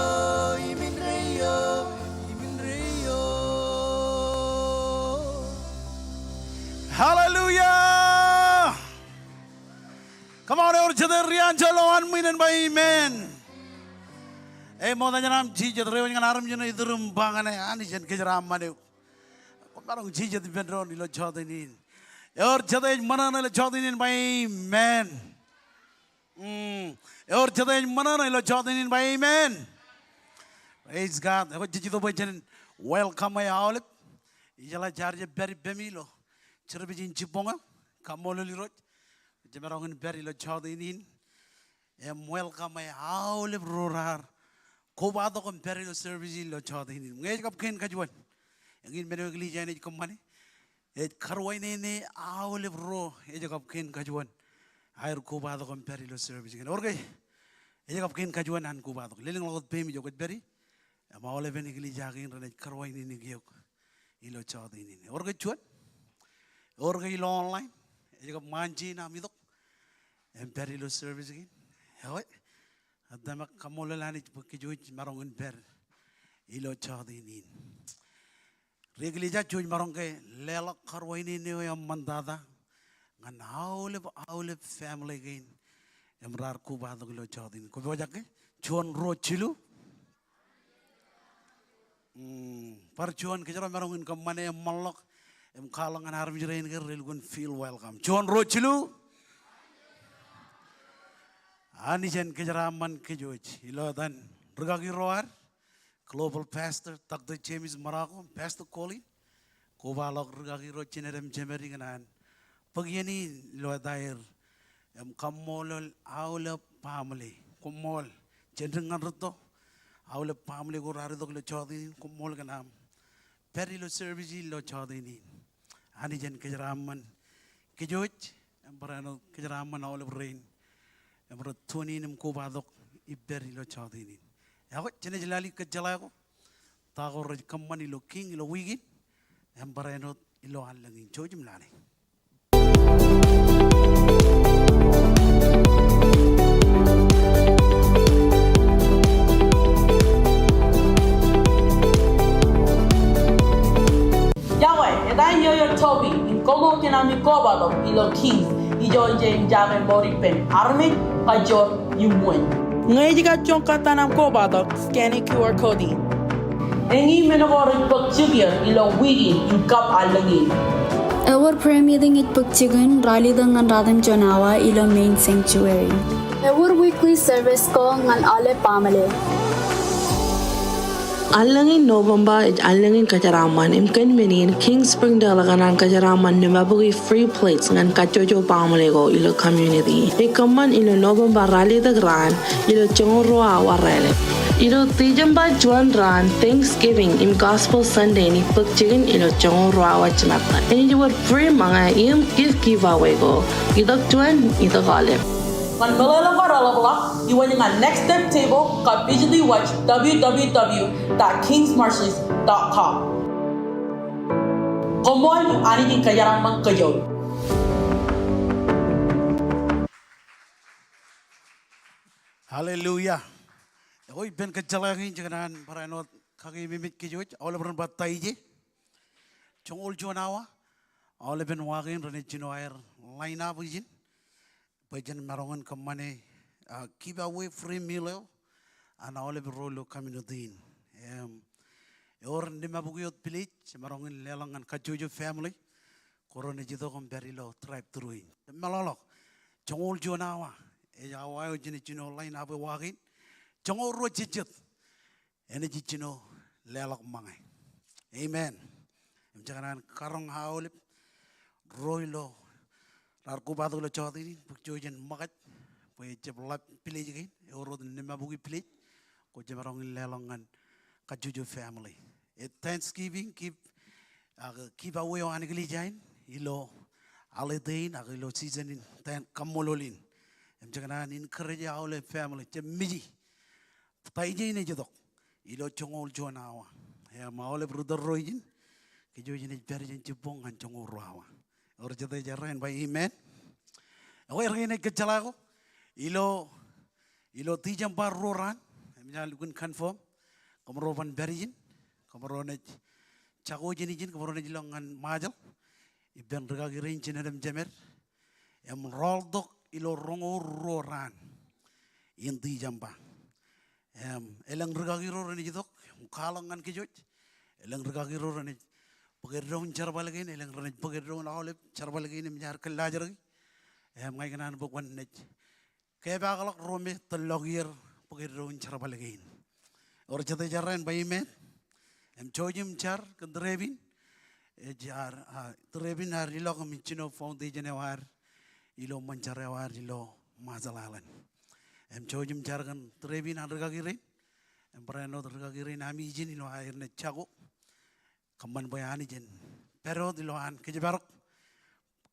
im indeeo, im indeeo. Hallelujah. Come on, ewōr jete ri anjọ lowaan ṃwiin en ba amen. Ej ṃokta jān aṃ jijet, reiwōj ñan armej eo iturūṃ ba ñan e, Anij en kōjeraaṃṃan eok. Kwōn maroñ jijet ippān doon ilo jọteen in. Ewōr jete ej ṃōṇōṇō ilo jọteen in ba amen. Mm. Ewōr jete ej ṃōṇōṇō ilo jọteen in ba amen. Praise God. Ekwe jej itok bwe jen welcome e aolep. Ijeḷā jaar jab pād ippemi ilo service in jibboñ eo. Kaṃṃoolol Irooj. Jemaroñ in pād ilo jọteen in im welcome e aolep ro raar kobatok im pād ilo service in ilo jọteen in. Ñe ej kab kein kajuon, eñin men eo eklejia in ej kōṃṃane, ej karuwainene aolep ro ej kab kein kajuon aer kobatok im pād ilo service kein. Ewōr ke ej kab kein kajuon an kobatok? Lelōñḷọk wōt peim ijo kwōj pād ie. Im aolepen eklejia kein renaaj karuwainene eok ilo jọteen in. Ewōr ke juon? Ewōr ke ilo online? Ej kab ṃaan jein aṃ itok im pād ilo service kein? Ekwe, a tōmak, kaṃṃoolol Anij bwe kōj wōj maroñ in pād ilo jọteen in. Ri eklejia, jouj maroñ ke leḷọk karuwainene eo eṃṃantata ñan aolep, aolep family kein im raar kobatok ilo jọteen in. Kwō pojak ke? Juon, ruo, jilu. Mm, bar juon, kōjro maroñ in kōṃṃane im ṃōḷḷọk im kwaḷọk ñan armej rein ke relukkuun feel welcome. Juon, ruo, jilu. Anij en kōjeraaṃṃan kōj wōj ilo etan rūkaki ro ad, Global Pastor Doctor James Marocco, Pastor Colin. Kobaḷọk rūkaki ro jined im jemed ikōṇaan bōk iien in ilo etaer im kaṃṃoolol aolep baaṃle. Koṃṃool. Jen dik ñan rūtto. Aolep baaṃle ko raar itok ilo jọteen in, koṃṃool kōn aṃ pād ilo service in ilo jọteen in. Anij en kōjeraaṃṃan kōj wōj im barāinwōt kōjeraaṃṃan aolep rein im rej tune in im kobatok im pād ilo jọteen in. Ekwe, jenaaj lale kōjjeḷā ko ta ko rej kōṃṃan ilo kiiñ ilo wiik in im barāinwōt ilo allōñ in. Jouj im lale. Iọkwe, eta in ioior Toby, im koṃṃool kōn ami kobatok ilo Kings, ijo ej jake mour ippān armej, kajoor im wōn. Ñe ej kajjoñ kōttan aṃ kobatok, scan e Q R code in. Eñin men ko rej bōk jikier ilo wiik in im kab allōñ in. Ewōr prayer meeting ej bōk jikin ralitōk ñan ratimjuon awa ilo main sanctuary. Ewōr weekly service ko ñan aolep baaṃle. Allōñ in November ej allōñ in kōjeraaṃṃan im kōn men in King Springdale ekōṇaan kōjeraaṃṃan nōṃba bwe free plates ñan kajjojo baaṃle ko ilo community. Ej kōṃṃan ilo November ralitōk raan ilo joñoul ruo awa rālep. Ilo December juon raan Thanksgiving im Gospel Sunday in ej bōk jikin ilo joñoul ruo awa jimattan. Enaaj wōr free ṃōñā im gift giveaway ko itok juon, itok aolep. Ñan meḷeḷe ko reḷapḷọk, iwōj ñan Next Step Table kab visit iwōj www dot kingsmarshes dot com. Koṃṃool, Anij en kōjeraaṃṃan kōj. Hallelujah. Ekwe ippān kōjjeḷā kein, jekōṇaan barāinwōt kakememej kōj wōj, aolep ren bar taije. Joñoul juon awa, aolepen wa kein renaaj jino aer line up ijin bwe jen maroñ in kōṃṃane, ah, give away free meal eo an aolep ro ilo community in. Im, ewōr nōṃba bukwi wōt village, jemaroñ in leḷọk ñan kajjojo family ko renaaj itok im pād ilo drive-through in. Meḷọkḷọk, joñoul juon awa ej awa eo jenaaj jino line up e wa kein. Joñoul ruo jejjet enaaj jino leḷọk ṃōñā. Amen. Im jekōṇaan karoñ aolep ro ilo raar kobatok ilo jota in bwe jen ṃōkaj bwe ejjab ḷap village kein, ewōr wōt nōṃba bukwi village ko jemaroñ in leḷọk ñan kajjojo family. Ej Thanksgiving gift, ak giveaway eo an eklejia in ilo holiday in ak ilo season in, thank-, kaṃṃoolol in. Im jekōṇaan encourage aolep family, jab miji. Taije in ej itok ilo joñoul juon awa. Im aolep ri tōl ro ijin, kōj wōj jenaaj pād jān jibboñ ñan joñoul ruo awa. Ewōr jete ej errā in ba amen? Ekwe erkein ej kōjjeḷā ko, ilo, ilo December ruo raan, im ña lukkuun confirm, kōmro ban pād ijin, kōmro naaj jako jān ijin, kōmro naaj ilọk ñan Ṃajeḷ, ippān rikaki rein jined im jemed, im rọọltok ilo roñoul ruo raan in December. Im, elōñ rikaki ro renaaj itok im kwaḷọk ñan kōj wōj. Elōñ rikaki ro renaaj bōk eddoin jerbal kein, elōñ renaaj bōk eddoin aolep jerbal kein im jaar kōllaajriki. Im, ña ikōṇaan bwe kwōn naaj kepaakḷọk ro me tōllọk er bōk eddoin jerbal kein. Ewōr jete ej errā in ba amen? Im jouj im jar kōn trip in, ej ar, a, trip in ear ilọk im jino foundation eo ad ilo ṃōn jar eo ad ilo Marshall Island. Im jouj im jar kōn trip in an rikaki rein. Im barāinwōt rikaki rein ami ijin ilo aer naaj jako. Kōṃṃan bwe Anij en pād wōt ilo an kōjparok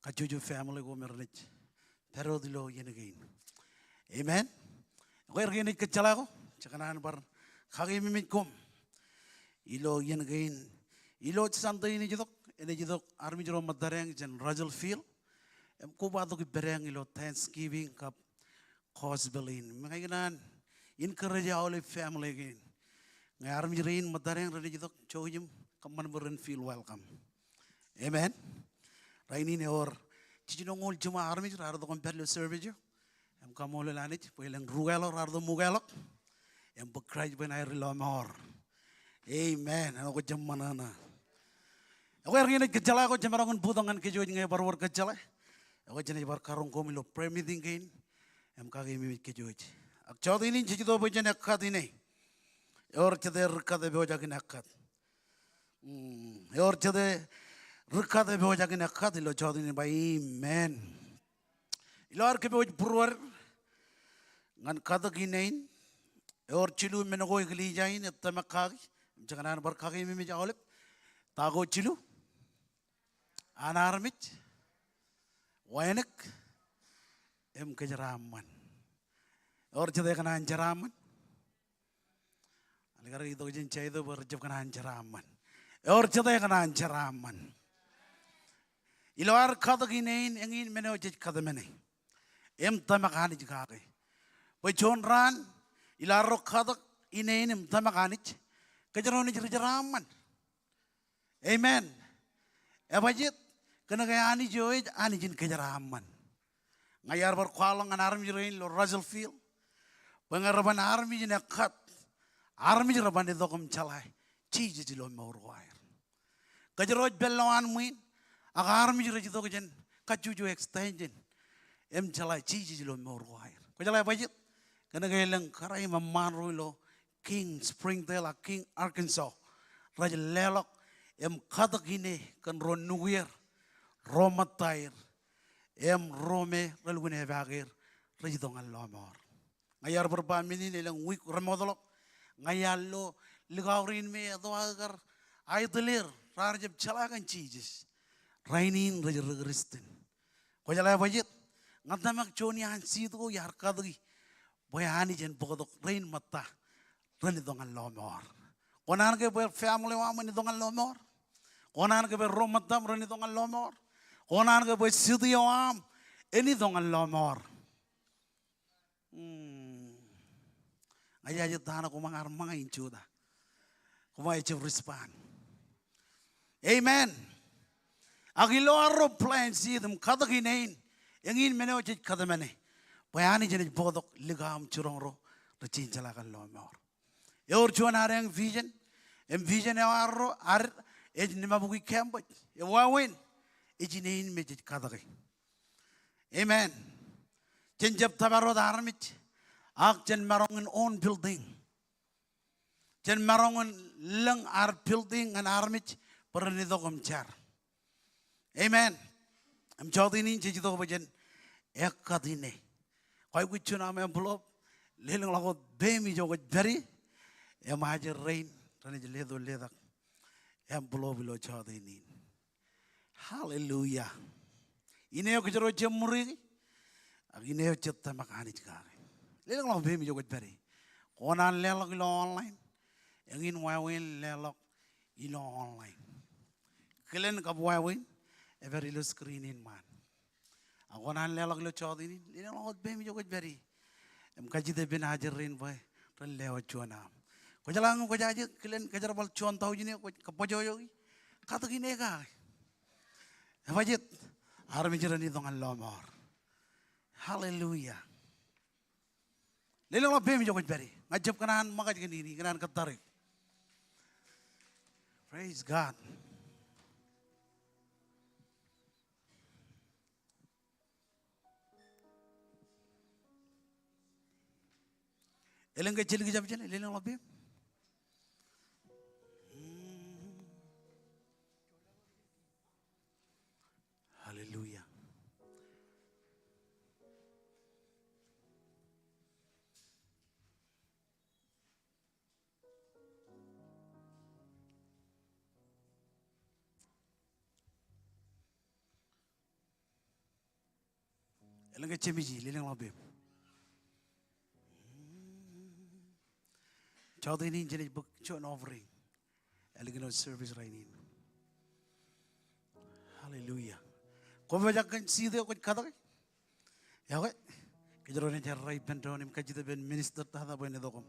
kajjojo family ko me renaaj pād wōt ilo iien kein. Amen. Ekwe erkein ej kōjjeḷā ko, jekōṇaan bar kakememej koṃ ilo iien kein. Ilo Sunday in ej itok, enaaj itok armej ro ṃōttadeañ jān Russell Field im kobatok ippādeañ ilo Thanksgiving kab gospel in. Im ña ikōṇaan encourage aolep family kein. Ñe armej rein ṃōttadeañ renaaj itok, jouj im kōṃṃan bwe ren feel welcome. Amen. Rainin ewōr jijinoñoul jiṃa armej raar itok im pād ilo service eo. Im kaṃṃoolol Anij bwe elōñ rukeḷọk raar itok im ukeḷọk. Im bōk Kraist bwe en aer ri lọmọọr. Amen. Āinwōt kwōj jab ṃōṇōṇō. Ekwe erkein ej kōjjeḷā ko, jemaroñ in bōktok ñan kōj wōj ñe ebar wōr kōjjeḷā. Ekwe jenaaj bar karoñ koṃ ilo prayer meeting kein im kakememej kōj wōj. Ak jota in jej itok bwe jen ekkat ine. Ewōr jete ri kate epojak in ekkat? Mm, ewōr jete ri kate epojak in ekkat ilo jota in? Ba amen. Ilo ad kōpooj būruod ñan katak ine in, ewōr jilu men ko eklejia in ej tōmak kaki, im jekōṇaan bar kakememej aolep. Ta ko jilu? An armej, wānōk, im kōjeraaṃṃan. Ewōr jete ekōṇaan jeraaṃṃan? Alikkar itok jān Jaito bwe rej jab kōṇaan jeraaṃṃan. Ewōr jete ekōṇaan jeraaṃṃan? Ilo ad katak ine in, eñin men eo jej kōtmāne im tōmak Anij kake. Bwe juon raan ilo arro katak ine in im tōmak Anij, kōjro naaj ri jeraaṃṃan. Amen. Ebajeet? Kōnke Anij eo ej Anij in kōjeraaṃṃan. Ña iar bar kwaḷọk ñan armej rein ilo Russell Field bwe ñe reban armej in ekkat, armej reban itok im jeḷā Jisōs ilo mour ko aer. Kōjro ej pād ilowaan ṃwiin, Ak armej rej itok jān kajjojo extension im jeḷā Jisōs ilo mour ko aer. Kwōjeḷā bwe jet, kōnke elōñ kōrā im eṃṃaan ro ilo King Springdale ak King Arkansas rej leḷọk im katōk ine kōn ro nukier, ro ṃōttaer, im ro me relukkuun epaak er rej itok ñan lọmọọr. Ña iar bar ba men in elōñ wiik remootḷọk, ña iar lo likao rein me etto aō kar aetōl er raar jab jeḷā kōn Jisōs. Rainin rej ri-Kristian. Kwōjeḷā bwe jet, ña tōmak juon iaan seed ko iar katōki bwe Anij en bōktok rein ṃōtta ren itok ñan lọmọọr. Kōṇaan ke bwe family eo aṃ en itok ñan lọmọọr? Kōṇaan ke bwe ro ṃōttaṃ ren itok ñan lọmọọr? Kōṇaan ke bwe city eo aṃ en itok ñan lọmọọr? Hmm. Ña ijaje ta ṇe koṃ ar ṃōñā in jota. Koṃ ejab respond. Amen. Ak ilo arro plant seed im katōk ine in, eñin men eo jej kōtmāne. Bwe Anij enaaj bōktok likao im jiroñ ro rej jañin jeḷā kōn lọmọọr. Ewōr juon adeañ vision, im vision eo arro, ad, ej ṇimabukwi campus. Ewāween, ej ine in me jej katōke. Amen. Jen jab tōpar wōt armej, ak jen maroñ in own building. Jen maroñ in lōñ ad building ñan armej bwe ren itok im jar. Amen. Im jọteen in jej itok bwe jen ekkat ine. Kwaikuj juon aṃ envelope, lelōñḷọk wōt peiṃ ijo kwōj pād ie, im ajri rein renaaj letok letak envelope ilo jọteen in. Hallelujah. Ine eo kōjro jab ṃuri ke, ak ine eo jet tōmak Anij kake. Lelōñḷọk peiṃ ijo kwōj pād ie. Kōṇaan leḷọk ilo online, eñin wāween leḷọk ilo online. Kilen kab wāween, epād ilo screen in ṃaan. Ak kōṇaan leḷọk ilo jọteen in, lelōñḷọk wōt peiṃ ijo kwōj pād ie. Im kajjitōk ippān ajri rein bwe ren lewōj juon aṃ. Kwōjeḷā ñe kwōjaje kilen kōjerbal juon thousand eo kwōj kōbōjojok ie, katōk ine kake. Ebajjeet, armej ren itok ñan lọmọọr. Hallelujah. Lelōñḷọk peiṃ ijo kwōj pād ie. Ña ij jab kōṇaan ṃōkaj kōn in, ikōṇaan kōttar eok. Praise God. Elōñ ke jidik jab jān e, lelōñḷọk peiṃ. Hallelujah. Elōñ ke jemej ie, lelōñḷọk peiṃ. Jọteen in jenaaj bōk juon offering ālikin wōt service rainin. Hallelujah. Kwō pojak kōn seed eo kwōj katōke? Ekwe, kōjro naaj jar ippān doon im kajjitōk ippān minister tata bwe en itok im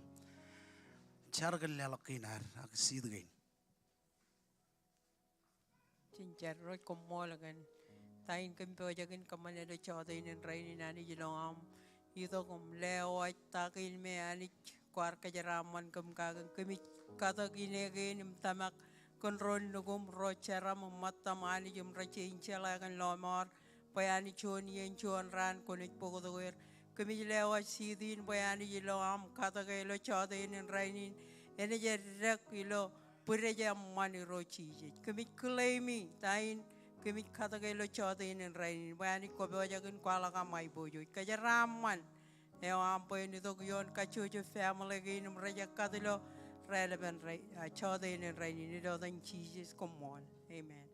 jar kōn leḷọk kein ad ak seed kein. Jen jar. Irooj, koṃṃool kōn ta in kōm pojak in kōṃṃane ilo jọteen in rainin, Anij, ilo aṃ itok im lewōj ta kein me, Anij, kwaar kōjeraaṃṃan kōm kake. Kōmij katōk ine kein im tōmak kōn ro nukuṃ, ro jeraṃ im ṃōttaṃ, Anij, im rej jañin jeḷā kōn lọmọọr bwe Anij, juon iien juon raan kwōnaaj bōktok er. Kōmij lewōj seed in bwe Anij, ilo aṃ katōke ilo jọteen in rainin, enaaj eddek ilo bwidej eṃṃan, Irooj Jisōs. Kōmij claim e ta in kōmij katōke ilo jọteen in rainin bwe Anij, kwō pojak in kwaḷọk aṃ aiboojoj. Kōjeraaṃṃan eo aṃ bwe en itok ioon kajjojo family kein im rej ekkat ilo raelepen, ah, jọteen in rainin, ilo etan Jisōs, koṃṃool. Amen.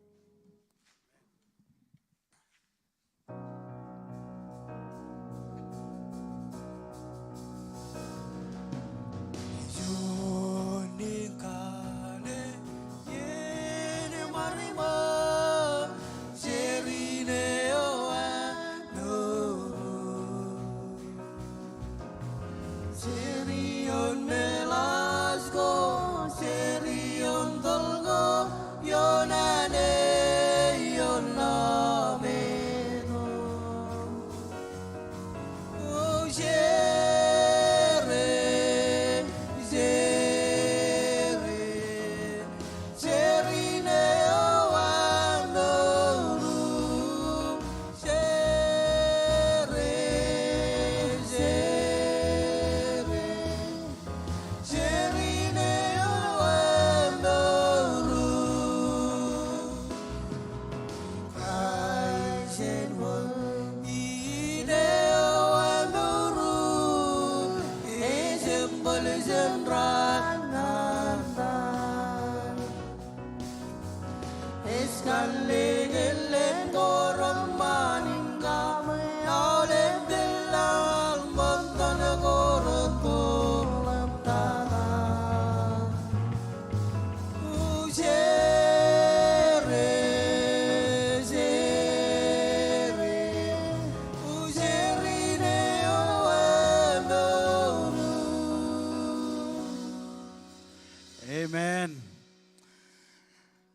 Amen.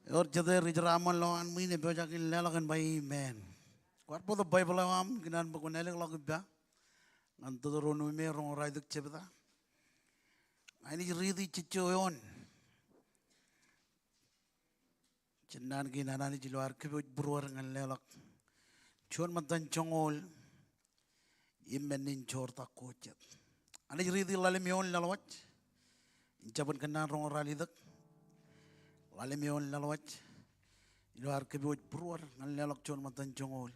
Ewōr jete ri jeraaṃṃan lowaan ṃwiin epojak in leḷọk en ba amen. Kwaar bōktok Baibōḷ eo aṃ, ikōṇaan bwe kwōn ālōkḷọk ippa ñan Teuteronomi roñoul ruwalitōk jebta. Inaaj riiti jejjo eoon jān naan kein an Anij ilo ad kōpooj būruod ñan leḷọk juon ṃōttan joñoul im men in joortak ko jet. Anij riiti ḷalem eoon laḷwaj in Jabōn Kōnnaan roñoul ruwalitōk. Ḷalem eoon laḷwaj ilo ad kōpooj būruod ñan leḷọk juon ṃōttan joñoul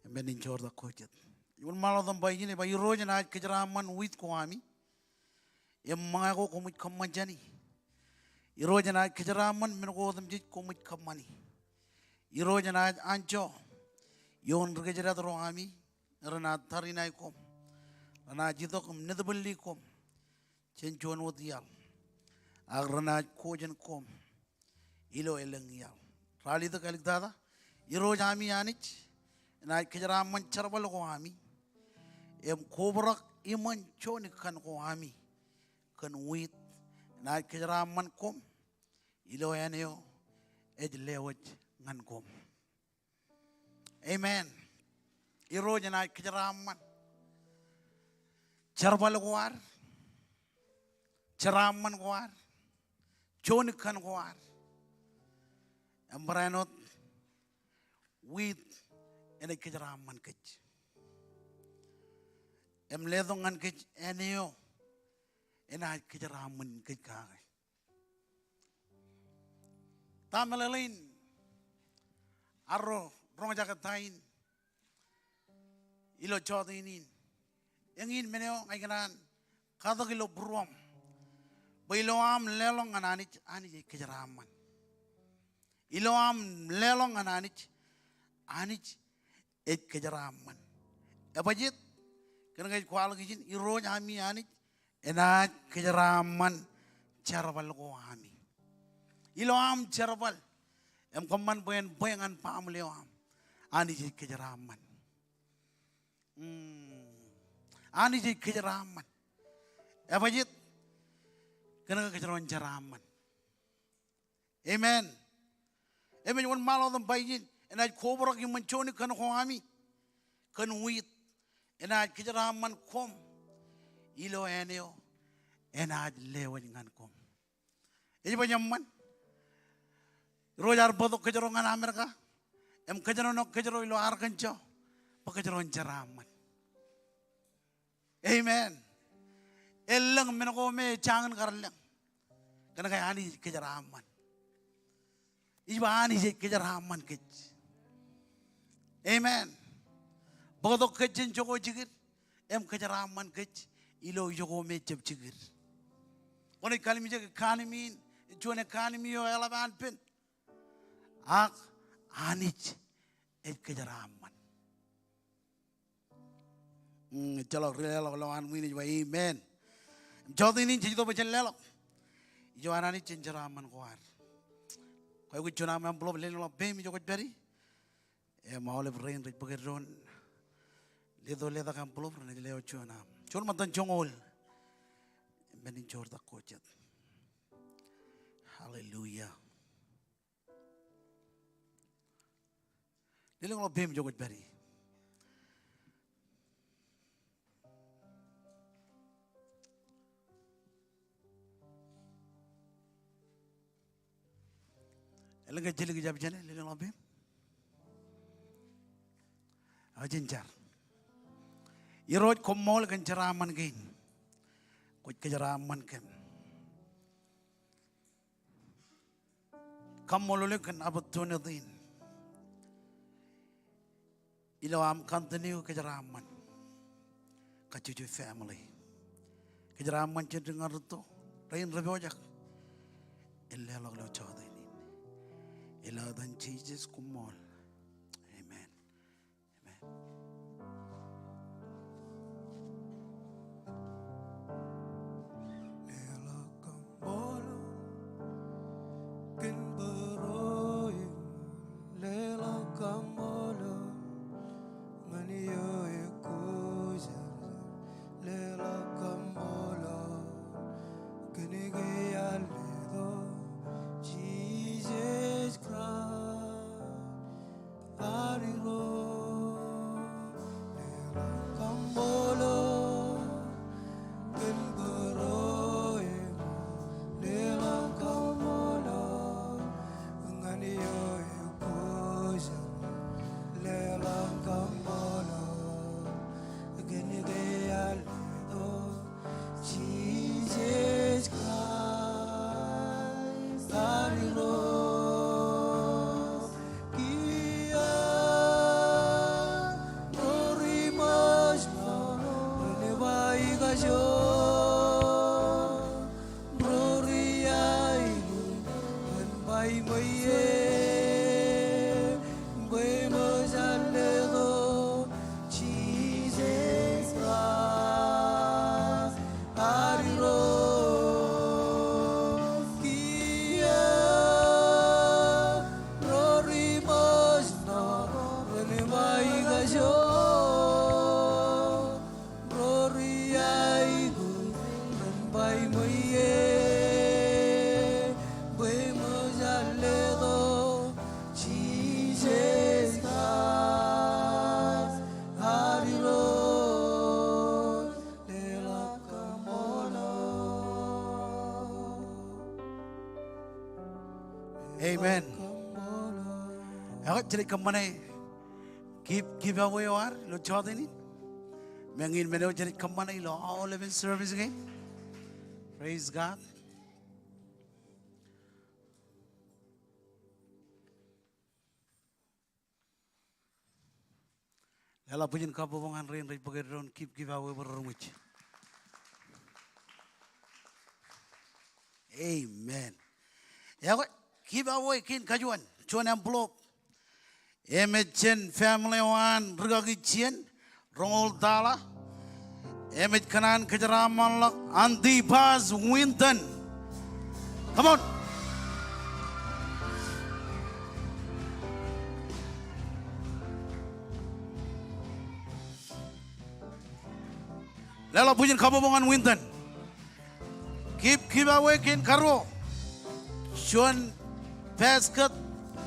im men in joortak ko jet. Ij wōnṃaanḷọk wōt im ba ijin, ej ba, Irooj enaaj kōjeraaṃṃan wiit ko ami im ṃōñā ko koṃij kōṃṃan jāni. Irooj enaaj kōjeraaṃṃan men ko otemjej koṃij kōṃṃani. Irooj enaaj anjọ ioon ri kōjdat ro ami renaaj tariṇae koṃ. Renaaj itok im netbōlli koṃ jān juon wōt iaḷ, ak renaaj ko jān koṃ ilo elōñ iaḷ. Ralitōk āliktata. Irooj ami Anij enaaj kōjeraaṃṃan jerbal ko ami im kobrak iṃōn juon ikkan ko ami kōn wiit. Enaaj kōjeraaṃṃan koṃ ilo āne eo ej lewōj ñan koṃ. Amen. Irooj enaaj kōjeraaṃṃan jerbal ko ad, jeraaṃṃan ko ad, juon ikkan ko ad. Im barāinwōt, wiit enaaj kōjeraaṃṃan kōj im letok ñan kōj āne eo enaaj kōjeraaṃṃan kōj kake. Ta meḷeḷein arro roñjake ta in ilo jota in in? Eñin men eo ña ikōṇaan katak ilo būruōṃ bwe ilo aṃ leḷọk ñan Anij, Anij ej kōjeraaṃṃan. Ilo aṃ leḷọk ñan Anij, Anij ej kōjeraaṃṃan. Ebajjeet? Kōnke ej kwaḷọk ijin, Irooj ami Anij enaaj kōjeraaṃṃan jerbal ko ami. Ilo aṃ jerbal im kōṃṃan bwe en bwe ñan baaṃle eo aṃ, Anij ej kōjeraaṃṃan. Mm. Anij ej kōjeraaṃṃan. Ebajjeet? Kōnke kōjro en jeraaṃṃan. Amen. Im ej wōnṃaanḷọk wōt im ba ijin, enaaj kobrak iṃōn juon ikkan ko ami kōn wiit. Enaaj kōjeraaṃṃan koṃ ilo āne eo enaaj lewōj ñan koṃ. Ej ba eṃṃan? Irooj ear bōktok kōjro ñan Amerika im kōjnọnọk kōjro ilo Arkansas bwe kōjro en jeraaṃṃan. Amen. Elōñ men ko me ejañin kar lōñ. Kōnke Anij ej kōjeraaṃṃan. Ij ba Anij ej kōjeraaṃṃan kōj. Amen. Bōktok kōj jān ijo ko jikid im kōjeraaṃṃan kōj ilo ijo ko me ejjab jikid. Kwōnaaj kallimjek economy in, juon economy eo eḷap an pen. Ak Anij ej kōjeraaṃṃan. Mm, ejjeḷọk ri leḷọk lowaan ṃwiin ej ba amen. Im jota in in jej itok bwe jen leḷọk. Ijo an Anij jān jeraaṃṃan ko ad. Kwōj aikuj juon aṃ envelope, lelōñḷọk peim ijo kwōj pād ie. Im aolep rein rej bōk eddoon leto letak envelope renaaj lewōj juon aṃ. Juon ṃōttan joñoul im men in joortak ko jet. Hallelujah. Lelōñḷọk peim ijo kwōj pād ie. Elōñ ke ejjeḷọk ijab jāne, lelōñḷọk peim. Ak jen jar. Irooj, koṃṃool kōn jeraaṃṃan kein. Kwōj kōjeraaṃṃan kōm. Kaṃṃoolol eok kōn opportunity in ilo aṃ continue kōjeraaṃṃan kajjojo family. Kōjeraaṃṃan jān dik ñan rūtto rein rej pojak in leḷọk ilo jota in in. Ilo etan Jisōs koṃṃool. Amen. Amen. Leḷọk kaṃṃoolol kōn bōro in, leḷọk kaṃṃoolol ñan ioe kojerbal, leḷọk kaṃṃoolol kōn ke ear letok Jisōs Kraist. Arirok, leḷọk kaṃṃoolol kōn bōro in, leḷọk kaṃṃoolol ñan ioe kojerbal, leḷọk kaṃṃoolol kōn ke ear letok Jisōs Kraist. Arirok, kiiō ro ri ṃōj ṇo ren ba ikajoor, ro ri aikuj ren ba iṃōj ie, bwe eṃōj an letok Jisōs Kraist. Arirok, kiiō ro ri ṃōj ṇo ren ba ikajoor, ro ri aikuj ren ba iṃōj ie, bwe eṃōj an letok Jisōs Kraist. Arirok, leḷọk kaṃṃoolol. Amen. Ekwe, jenaaj kōṃṃane give, giveaway eo ad ilo jota in. Meñe in men eo jenaaj kōṃṃane ilo aolepen service kein. Praise God. Leḷọk bwijin kabbokbok ñan rein rej bōk eddoin give, giveaway bwe ren eṃōj. Amen. Ekwe, giveaway kein kajuon, juon envelope. Im ej jān family eo an rikaki Jien, roñoul tala. Im ej kōṇaan kōjeraaṃṃanḷọk Antipas Winton. Come on. Leḷọk bwijin kabbokbok ñan Winton. Give, giveaway kein karuo. Juon basket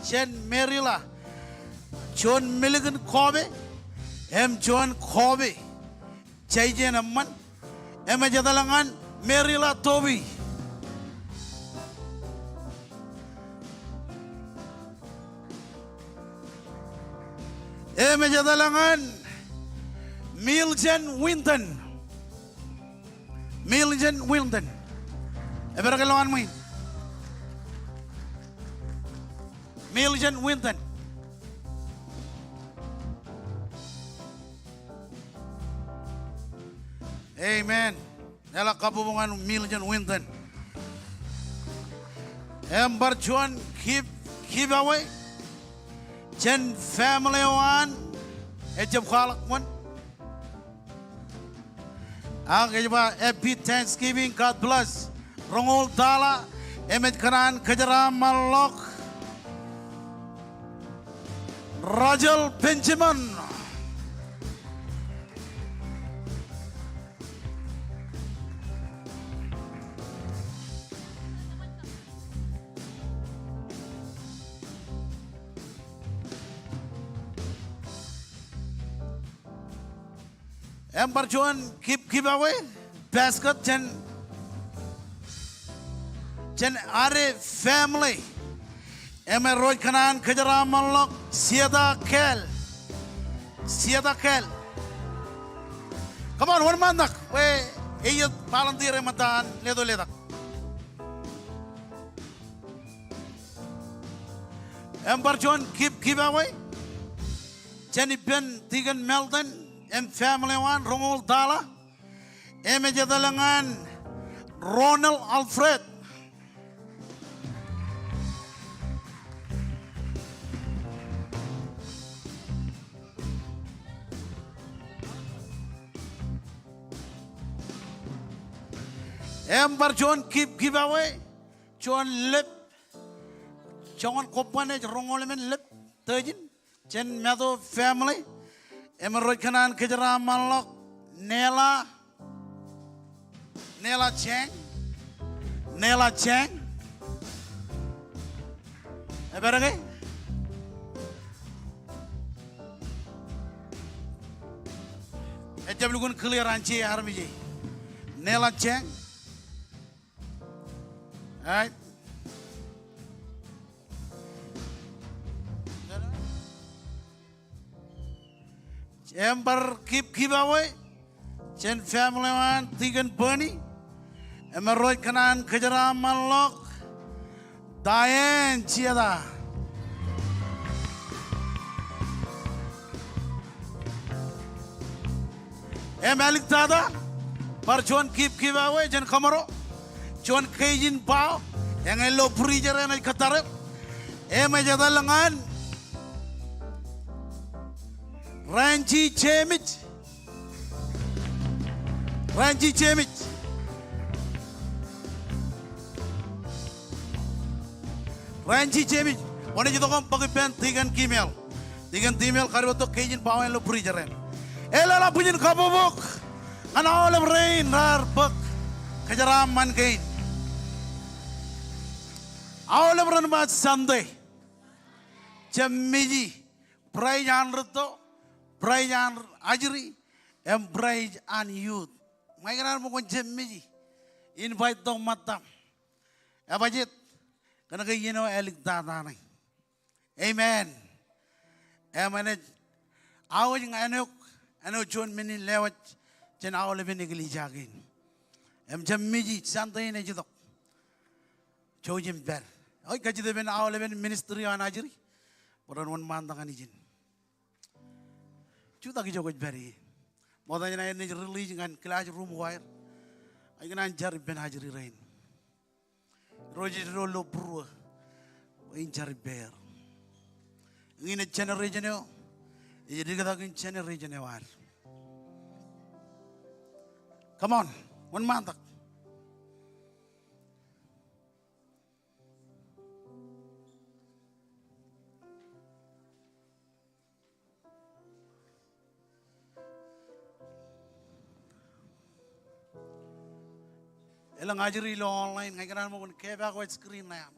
jān Merila. Juon milikin kobe im juon kobe jān ijin eṃṃan. Im ej etal ñan Merila Tobi. Im ej etal ñan Miljen Winton. Miljen Winton. Epād ke lowaan ṃwiin. Miljen Winton. Amen. Leḷọk kabbokbok ñan Miljen Winton. Im bar juon give, giveaway jān family eo an ejjab kwaḷọk wōn. Ak ej ba, "Happy Thanksgiving, God bless." Roñoul tala, im ej kōṇaan kōjeraaṃṃanḷọk Rachel Benjamin. Im bar juon give, giveaway basket jān, jān Ade family. Im rej kōṇaan kōjeraaṃṃanḷọk Sieta Keel. Sieta Keel. Come on, wōnṃaantak bwe eiiet volunteer eṃōj ta an letok letak. Im bar juon give, giveaway jān ippān Deacon Melton im family eo an, roñoul tala. Im ej etal ñan Ronald Alfred. Im bar juon give, giveaway, juon lep, joñan kobban ej roñoul emān lep, tejin, jān Matto family. Im rej kōṇaan kōjeraaṃṃanḷọk Nela, Nela Chang, Nela Chang. Epād ke? Ejjab lukkuun clear anjej armej e. Nela Chang. All right. Im bar give, giveaway jān family eo an Deacon Bernie. Im rej kōṇaan kōjeraaṃṃanḷọk Diane Chiata. Im āliktata, bar juon give, giveaway jān kōṃro, juon keijin bao, eñin lo fridge eṇ ej kōttar er. Im ej etal ñan Ranji Jemij. Ranji Jemij. Ranji Jemij. Kwōnaaj itok im bōk ippān Deacon Kimel. Deacon Kimel, karuo tok kein in bao in lo fridge eṇ. Eḷap bwijin kabbokbok ñan aolep rein raar bōk kōjeraaṃṃan kein. Aolep ren ba Sunday. Jab meji. Praise an rūtto, praise an ajri, im praise an youth. Ṃae ikōṇaan bwe kwōn jab meji. Invite tok ṃōttam. Ebajjeet, kōnke iien eo āliktata ṇe. Amen. Im enaaj, aō ej ñan eok, āinwōt juon men in lewōj jān aolepen eklejia kein. Im jab meji, Sunday in ej itok. Jouj im pād. Eo ej kajjitōk ippān aolepen ministry eo an ajri. Bwe ren wōnṃaantak ñan ijin. Jutak ijo kwōj pād ie. Ṃokta jān aer naaj release ñan classroom ko aer. Ij kōṇaan jar ippān ajri rein. Irooj ej eddo ilo būruō. Bwe in jar ippāer. Eñin ej generation eo ej diktak in generation eo ad. Come on, wōnṃaantak. Elōñ ajri ilo online, ña ikōṇaan bwe kwōn kepaak wōj screen ṇe aṃ.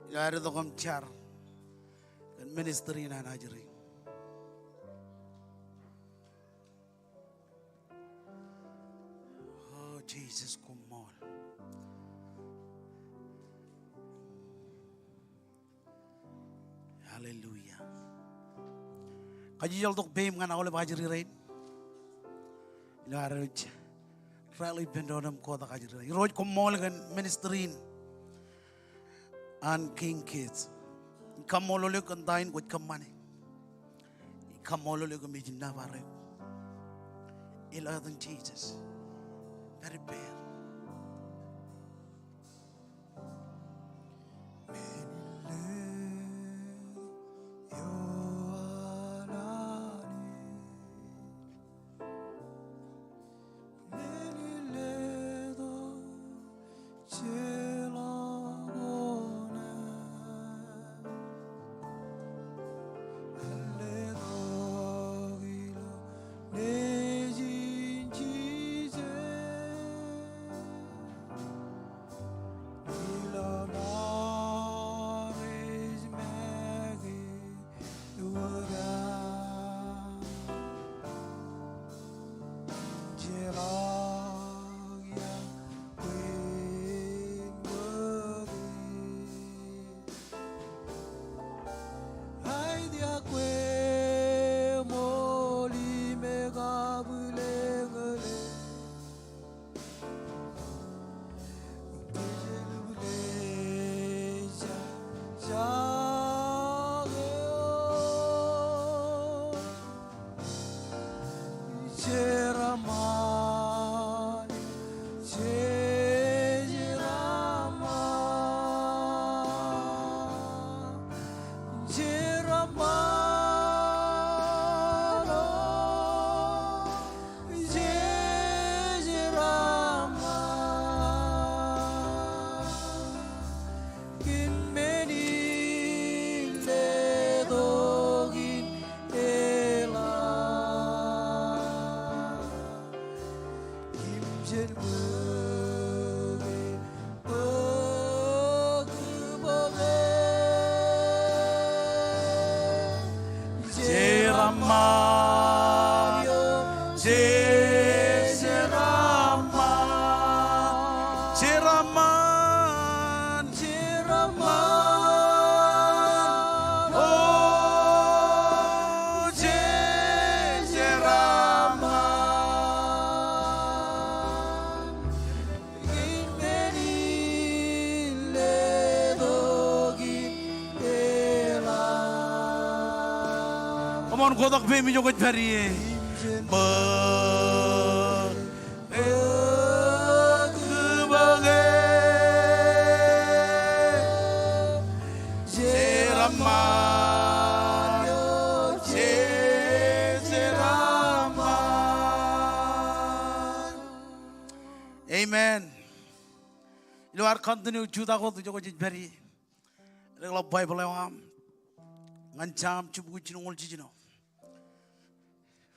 Ilo ad itok im jar kōn ministry in an ajri. O Jisōs, koṃṃool. Hallelujah. Kajjojo tok peiṃ ñan aolep ajri rein. Ilo ad rej rally ippān doon im kotak ajri rein. Irooj, koṃṃool kōn ministry in an King Kids. Ij kaṃṃoolol eok kōn ta in kwōj kōṃṃane. Ij kaṃṃoolol eok im ij nōbar eok. Ilo etan Jisōs. Pād ippāer. Jeraaṃṃan, Jeraaṃṃan, Jeraaṃṃan, o Je-, Jeraaṃṃan. Come on, kotak peiṃ ijo kwōj pād ie. Amen. Ilo ad continue jutak wōt ijo kwōj pād ie, eḷap Baibōḷ eo aṃ ñan Sam jibukwi jilñoul jiljino.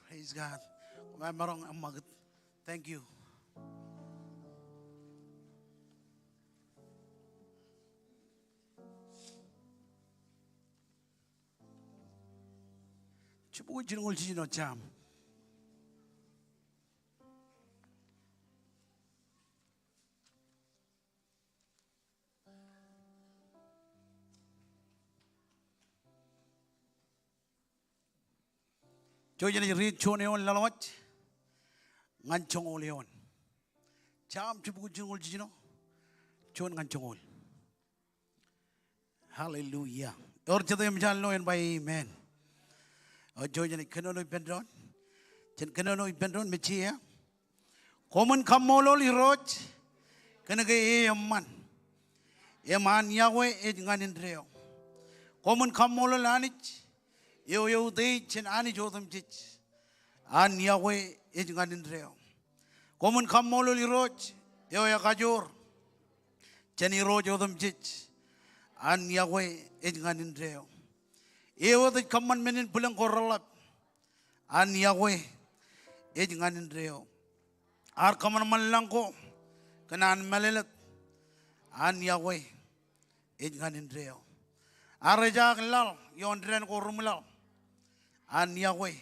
Praise God. Koṃ maroñ eṃṃakūt. Thank you. Jibukwi jilñoul jiljino Sam. Jouj jen riit juon eoon laḷwaj ñan joñoul eoon. Sam jibukwi jilñoul jiljino, juon ñan joñoul. Hallelujah. Ewōr jet eṃōj an lo en ba amen. Eo, jouj jen kōnono ippān doon. Jen kōnono ippān doon, mejja. Koṃwin kaṃṃoolol Irooj kōn ke e eṃṃan im an iakwe ej ñan indeeo. Koṃwin kaṃṃoolol Anij eo eutiej jān anij otemjej, an iakwe ej ñan indeeo. Koṃwin kaṃṃoolol Irooj eo ekajoor jān irooj otemjej, an iakwe ej ñan indeeo. E wōt ej kōṃṃan men in bwilōñ ko reḷḷap, an iakwe ej ñan indeeo. Ear kōṃanṃan lañ ko kōn an mālōtlōt, an iakwe ej ñan indeeo. Ear ejaak laḷ ioon dān ko rimwilaḷ, an iakwe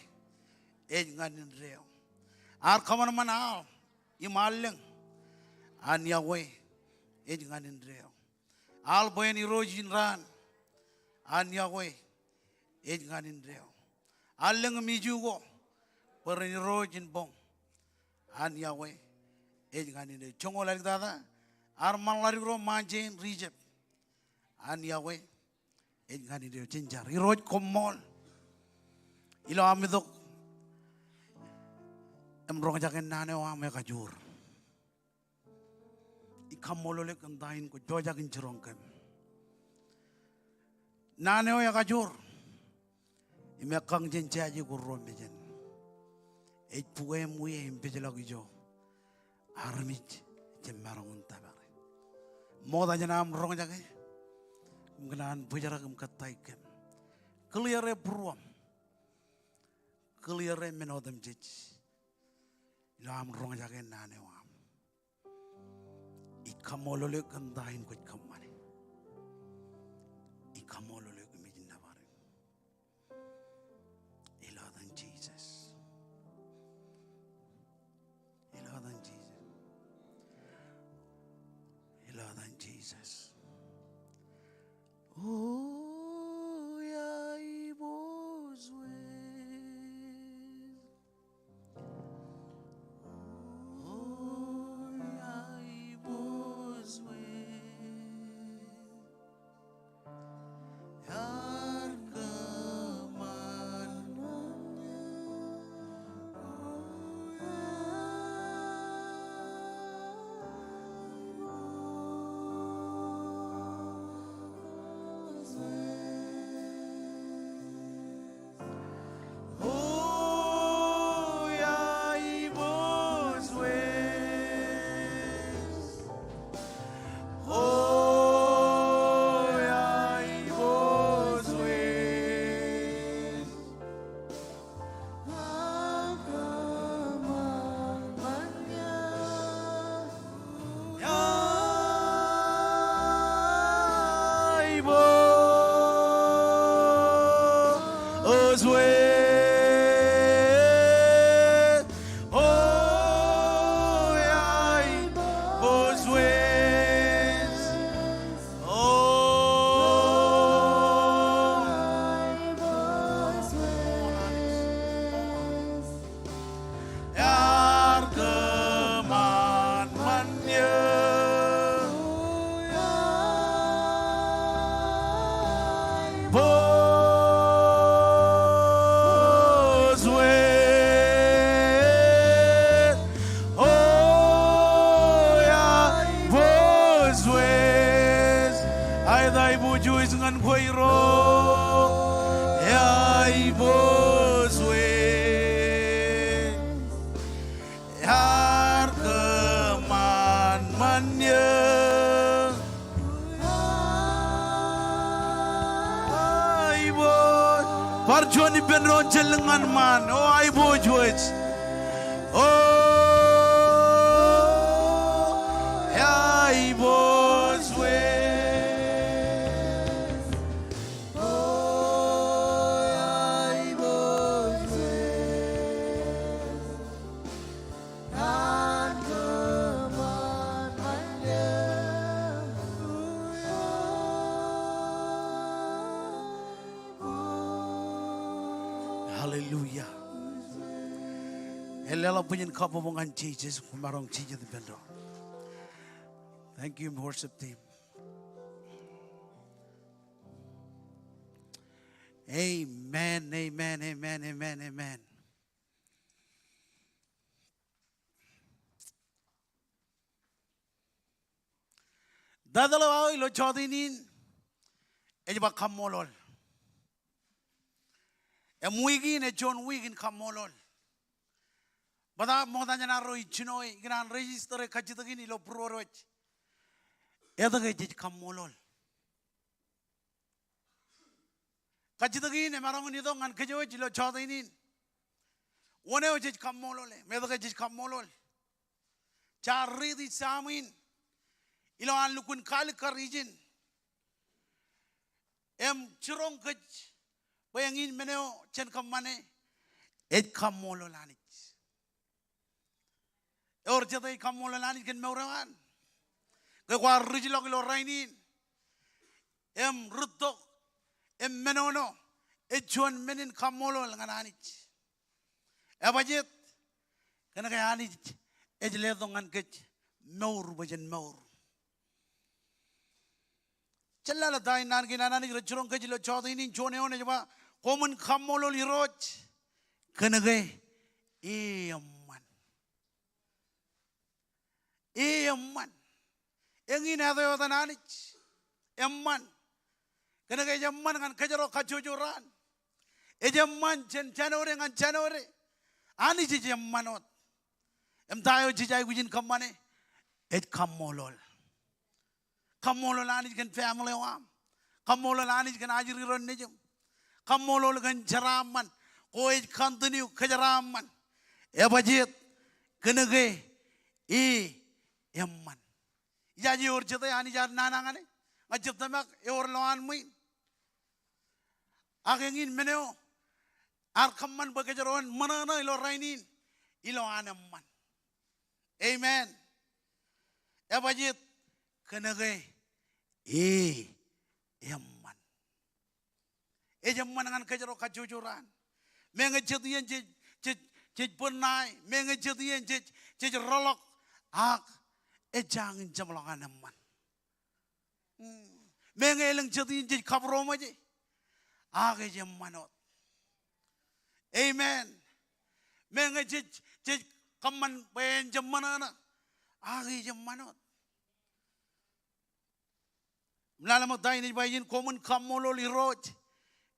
ej ñan indeeo. Ear kōṃanṃan aḷ im allōñ, an iakwe ej ñan indeeo. Aḷ bwe en irooj in raan, an iakwe ej ñan indeeo. Allōñ im iju ko bwe ren irooj in boñ, an iakwe ej ñan indeeo. Joñoul āliktata, ear ṃan ḷadik ro ṃaanje in ri Ijip, an iakwe ej ñan indeeo. Jen jar. Irooj koṃṃool ilo am itok im roñjake naan eo aṃ ekajoor. Ij kaṃṃoolol eok kōn ta in kwōj pojak in jiroñ kōm. Naan eo ekajoor im ekkañ jān jaje ko ruo mejān. Ej bukwe im wie im pejlọk ijo armej jab maroñ in tōpare. Ṃokta jān am roñjake im kōṇaan bōjrak im kōttāik kōm. Clear e būruōṃ. Clear e men otemjej ilo am roñjake naan eo aṃ. Ij kaṃṃoolol eok kōn ta in kwōj kōṃṃane. Ij kaṃṃoolol eok im ij nōbar eok. Ilo etan Jisōs. Ilo etan Jisōs. Ilo etan Jisōs. O, iaiboojoj. ñan kwe Irooj, eaiboojoj. Ear kōṃanṃan eō. Aiboojoj. Bar juon ippān doon jān lōñan ṃaan. O aiboojoj. O aiboojoj. O aiboojoj. Hallelujah. Eḷap bwijin kabbokbok ñan Jisōs, kwōmaroñ jijet ippān doon. Thank you, worship team. Amen, amen, amen, amen, amen. Title eo aō ilo jọteen in ej ba kaṃṃoolol. Im wiik in ej juon wiik in kaṃṃoolol. Bōtab ṃokta jān arro ij jino e, ikōṇaan register e kajjitōk in ilo būruod wōj. Etke jej kaṃṃoolol? Kajjitōk in emaroñ in itok ñan kōj wōj ilo jọteen in. Wōn eo jej kaṃṃoolol e, im etke jej kaṃṃoolol? Jaar riiti Sam in ilo an lukkuun kaalikkar ijin im jiroñ kōj bwe eñin men eo jen kōṃṃane ej kaṃṃoolol Anij. Ewōr jete ej kaṃṃoolol Anij kōn mour eo an? Ke kwaar rijḷọk ilo rainin im rūttok im menono, ej juon men in kaṃṃoolol ñan Anij. Ebajjeet? Kōnke Anij ej letok ñan kōj mour bwe jen mour. Jen lale ta in naan kein an Anij rej jiroñ kōj ilo jọteen in. Juon eoon ej ba, koṃwin kaṃṃoolol Irooj kōnke e eṃṃan. E eṃṃan. Eñin āt eo etan Anij. Eṃṃan. Kōnke ej eṃṃan ñan kōjro kajjojo raan. Ej eṃṃan jān January ñan January. Anij ej eṃṃan wōt. Im ta eo jej aikuj in kōṃṃane? Ej kaṃṃoolol. Kaṃṃoolol Anij kōn family eo aṃ. Kaṃṃoolol Anij kōn ajri ro nejiṃ. Kaṃṃoolol kōn jeraaṃṃan. Ko ej continue kōjeraaṃṃan. Ebajjeet? Kōnke e eṃṃan. Ijaje ewōr jete Anij ear nana ñan e? Ña ij tōmak ewōr lowaan ṃwiin. Ak eñin men eo ear kōṃṃan bwe kōjro en ṃōṇōṇō ilo rainin, ilo an eṃṃan. Amen. Ebajjeet? Kōnke e eṃṃan. Ej eṃṃan ñan kōjro kajjojo raan. Meñe jet iien jej, jej, jej bōd ṇae, meñe jet iien jej, jej rōḷọk, ak ej jañin jeṃḷọk an eṃṃan. Mm. Meñe elōñ jet iien jej kabūroṃōje, ak ej eṃṃan wōt. Amen. Meñe jej, jej kōṃṃan bwe en jab ṃōṇōṇō, ak ej eṃṃan wōt. Im lale ṃōk ta in ej ba ijin, koṃwin kaṃṃoolol Irooj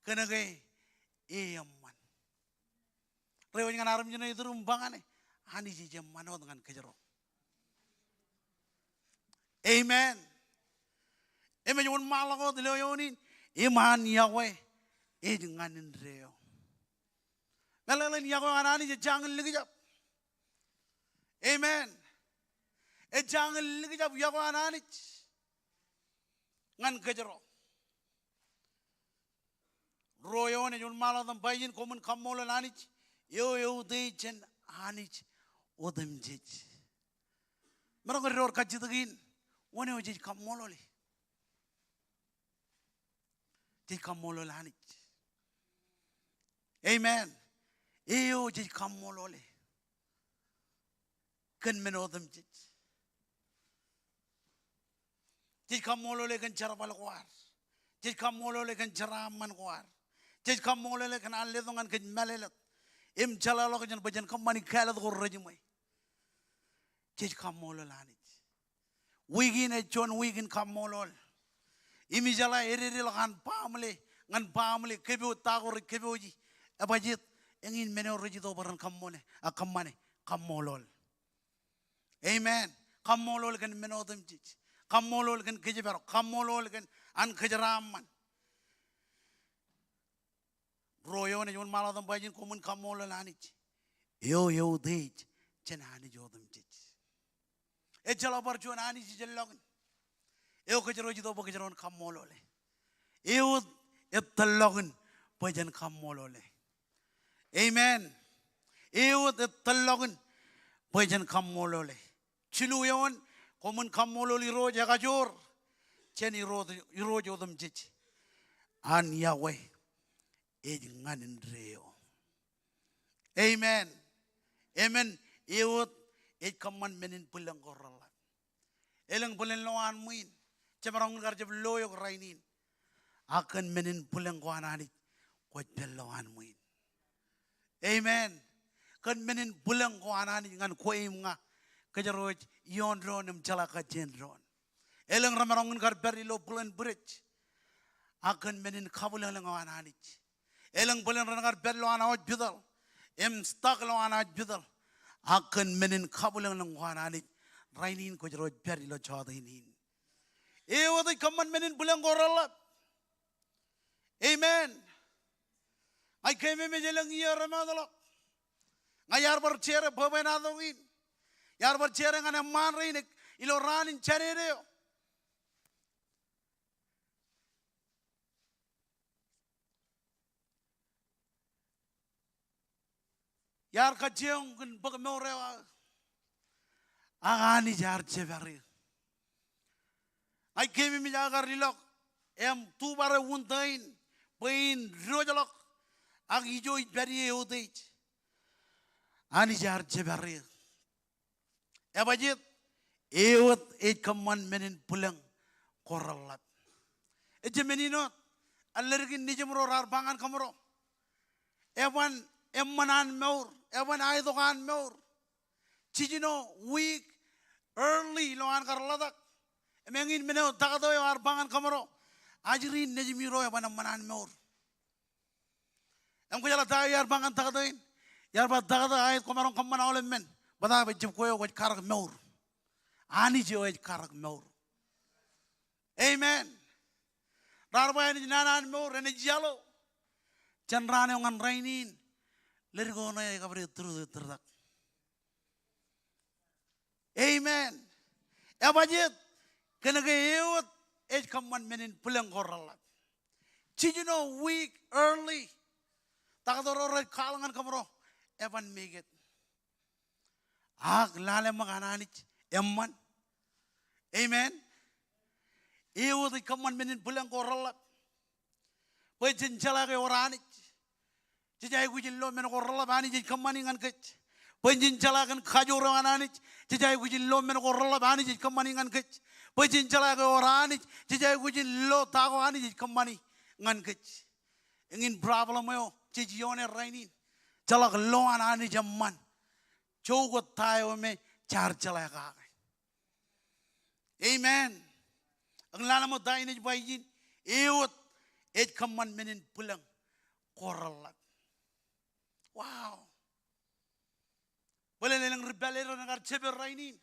kōnke e eṃṃan. Reiwōj ñan armej ṇe iturūṃ im ba ñan e, Anij ej eṃṃan wōt ñan kōjro. Amen. Im ej wōnṃaanḷọk wōt ilo eoon in, im an yokwe ej ñan indeeo. Meḷeḷein yokwe an Anij ej jañin likjab. Amen. Ej jañin likjab yokwe an Anij ñan kōjro. Ruo eoon ej wōnṃaanḷọk im ba ijin, koṃwin kaṃṃoolol Anij eo eutiej jān anij otemjej. Maroñ ke door kajjitōk in, wōn eo jej kaṃṃoolole? Jej kaṃṃoolol Anij. Amen. Eo jej kaṃṃoolole kōn men otemjej. Jej kaṃṃoolole kōn jerbal ko ad. Jej kaṃṃoolole kōn jeraaṃṃan ko ad. Jej kaṃṃoolole kōn an letok ñan kōj mālōtlōt im jeḷāḷọkjeṇ bwe jen kōṃṃani kāālōt ko rejiṃwe. Jej kaṃṃoolol Anij. Wiik in ej juon wiik in kaṃṃoolol. Im ijeḷā ededeḷọk an baaṃle, ñan baaṃle kōpooj, ta ko rej kōpooji. Ebajjeet? Eñin men eo rej itok bwe ren kaṃṃoolol, a, kōṃṃane, kaṃṃoolol. Amen. Kaṃṃoolol kōn men otemjej. Kaṃṃoolol kōn kōjparok. Kaṃṃoolol kōn an kōjeraaṃṃan. Ruo eoon ej wōnṃaanḷọk tok im ba ijin, koṃwin kaṃṃoolol Anij eo eutiej jān anij otemjej. Ejjeḷọk bar juon anij ijellọkin eo kōjro ej itok bwe kōjro en kaṃṃoolole. Ewōt ettōllọkin bwe jen kaṃṃoolole. Amen. Ewōt ettōllọkin bwe jen kaṃṃoolole. Jilu eoon, koṃwin kaṃṃoolol Irooj ekajoor jān irooj, irooj otemjej an iọkwe ej ñan indeeo. Amen. Amen. Ewōt ej kōṃṃan men in bwilōñ ko reḷḷap. Elōñ bōlen lowaan ṃwiin. Jemaroñ in kar jab lo eok rainin. Ak kōn men in bwilōñ ko an Anij kwōj pād lowaan ṃwiin. Amen. Kōn men in bwilōñ ko an Anij ñan kwe im ña kōjro ej ioon doon im jeḷā kajjien doon. Elōñ remaroñ in kar pād ilo bōlen bwidej. Ak kōn men in kabwilōñlōñ ko an Anij. Elōñ bōlen ren kar pād lowaan hospital im stuck lowaan hospital. Ak kōn men in kabwilōñlōñ ko an Anij rainin kōjro ej pād ilo jọteen in. Ewōt ej kōṃṃan men in bwilōñ ko reḷḷap. Amen. Ña ij keememej elōñ iiō remotḷọk. Ña iar bar share bwebwenato in. Iar bar share ñan eṃṃaan rein ilo raan in Jādede eo. Iar kajjioñ kōn bōk mour eo aō. Ak Anij ear jepar eō. Ña ij keememej aō kar ilọk im tubare wūntō in bwe in diwōjḷọk ak ijo ij pād ie eutiej. Anij ear jepar eō. Ebajjeet? Ewōt ej kōṃṃan men in bwilōñ ko reḷḷap. Ejjab men in wōt, a leddik in nejiṃro raar ba ñan kōṃro, eban eṃṃan an mour, eban aetok an mour jiljino, wiik, early, ilowaan kar ḷotak. Im eñin men eo taktō eo ear ba ñan kōṃro, ajri in nejimiro eban eṃṃan an mour. Im kwōjeḷā ta eo iar ba ñan taktō in? Iar ba, taktō, aet, kwōmaroñ kōṃṃan aolep men, bōtab ejjab kwe eo kwōj karōk mour. Anij eo ej karōk mour. Amen. Raar ba enaaj naan an mour, enaaj yellow. Jān raan eo ñan rainin, leddik eo ṇe ekabde tūrtūr tūrtak. Amen. Ebajjeet? Kōnke ewōt ej kōṃṃan men in bwilōñ ko reḷḷap. Jiljino, wiik, early, taktō ro rej kwaḷọk ñan kōṃro, eban make it. Ak laleṃōk an Anij eṃṃan. Amen. Ewōt ej kōṃṃan men in bwilōñ ko reḷḷap. Bwe jen jeḷā ke ewōr Anij, jej aikuj in lo men ko reḷḷap Anij ej kōṃṃani ñan kōj. Bwe jen jeḷā kōn kajoor eo an Anij, jej aikuj in lo men ko reḷḷap Anij ej kōṃṃani ñan kōj. Bwe jen jeḷā ke ewōr Anij, jej aikuj in lo ta ko Anij ej kōṃṃani ñan kōj. Eñin problem eo jej ioone rainin, jeḷak lo an Anij eṃṃan. Jokwe ta eo me jaar jeḷā kake. Amen. Ak lale ṃōk ta in ej ba ijin, ewōt ej kōṃṃan men in bwilōñ ko reḷḷap. Wow. Bōlen elōñ ri pālele ren kar jepel rainin.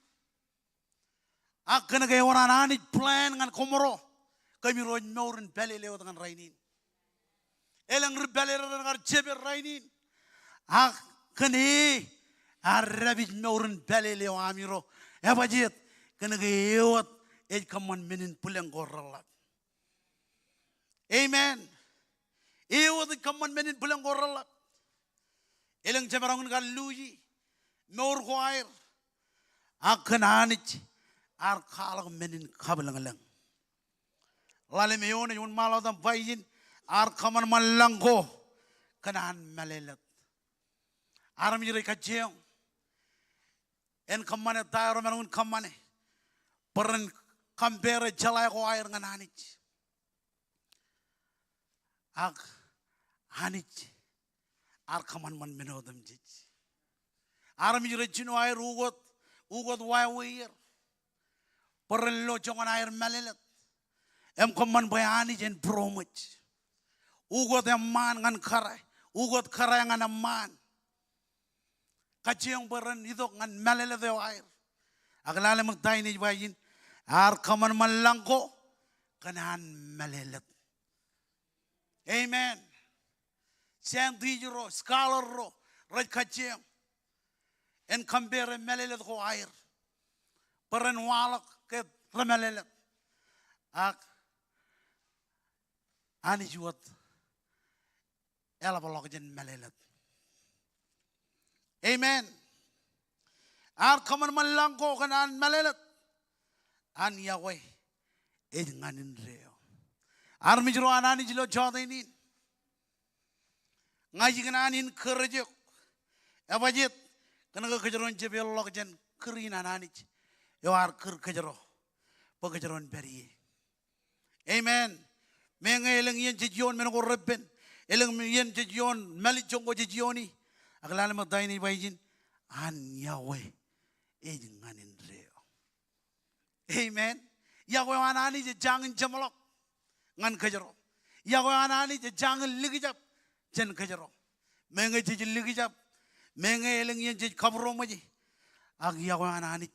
Ak kōnke ewōr an Anij plan ñan kōṃro, kōmiro ej mour in pālele wōt ñan rainin. Elōñ ri pālele ren kar jepel rainin. Ak kōn e ear dāpij mour in pālele eo amiro. Ebajjeet? Kōnke ewōt ej kōṃṃan men in bwilōñ ko reḷḷap. Amen. Ewōt ej kōṃṃan men in bwilōñ ko reḷḷap. Elōñ jemaroñ in kar luuji mour ko aer. Ak kōn Anij ear kwaḷọk men in kabwilōñlōñ. Ḷalem eoon ej wōnṃaanḷọk wōt im ba ijin, ear kōṃanṃan lañ ko kōn an mālōtlōt. Armej rej kajjioñ en kōṃṃane ta eo remaroñ in kōṃṃane bwe ren compare jeḷā ko aer ñan Anij. Ak Anij ear kōṃanṃan men otemjej. Armej rej jino aer ukōt, ukōt wāweier bwe ren lo joñan aer mālōtlōt. Im kōṃṃan bwe Anij en būroṃōj. Ukōt eṃṃaan ñan kōrā. Ukōt kōrā ñan eṃṃaan. Kajjioñ bwe ren itok ñan mālōtlōt eo aer. Ak lale ṃōk ta in ej ba ijin, ear kōṃanṃan lañ ko kōn an mālōtlōt. Amen. Scientist ro, scholar ro, rej kajjioñ en compare mālōtlōt ko aer bwe ren waḷọk ke remālōtlōt. Ak Anij wōt eḷapḷọk jān mālōtlōt. Amen. Ear kōṃanṃan lañ ko kōn an mālōtlōt. An yokwe ej ñan indeeo. Armej ro an Anij ilo jota in in. Ña ij kōṇaan encourage eok. Ebajjeet, kōnke kōjro en jab ilọk jān kūr in an Anij eo ear kūr kōjro bwe kōjro en pād ie. Amen. Meñe elōñ iien jej ioon men ko reppen. Elōñ iien jej ioon mālejjoñ ko jej iooni. Ak lale ṃōk ta in ej ba ijin, an yokwe ej ñan indeeo. Amen. Yokwe eo an Anij ej jañin jeṃḷọk ñan kōjro. Yokwe eo an Anij ej jañin likjab jān kōjro. Meñe jej likjab, meñe elōñ iien jej kabūroṃōje, ak yokwe eo an Anij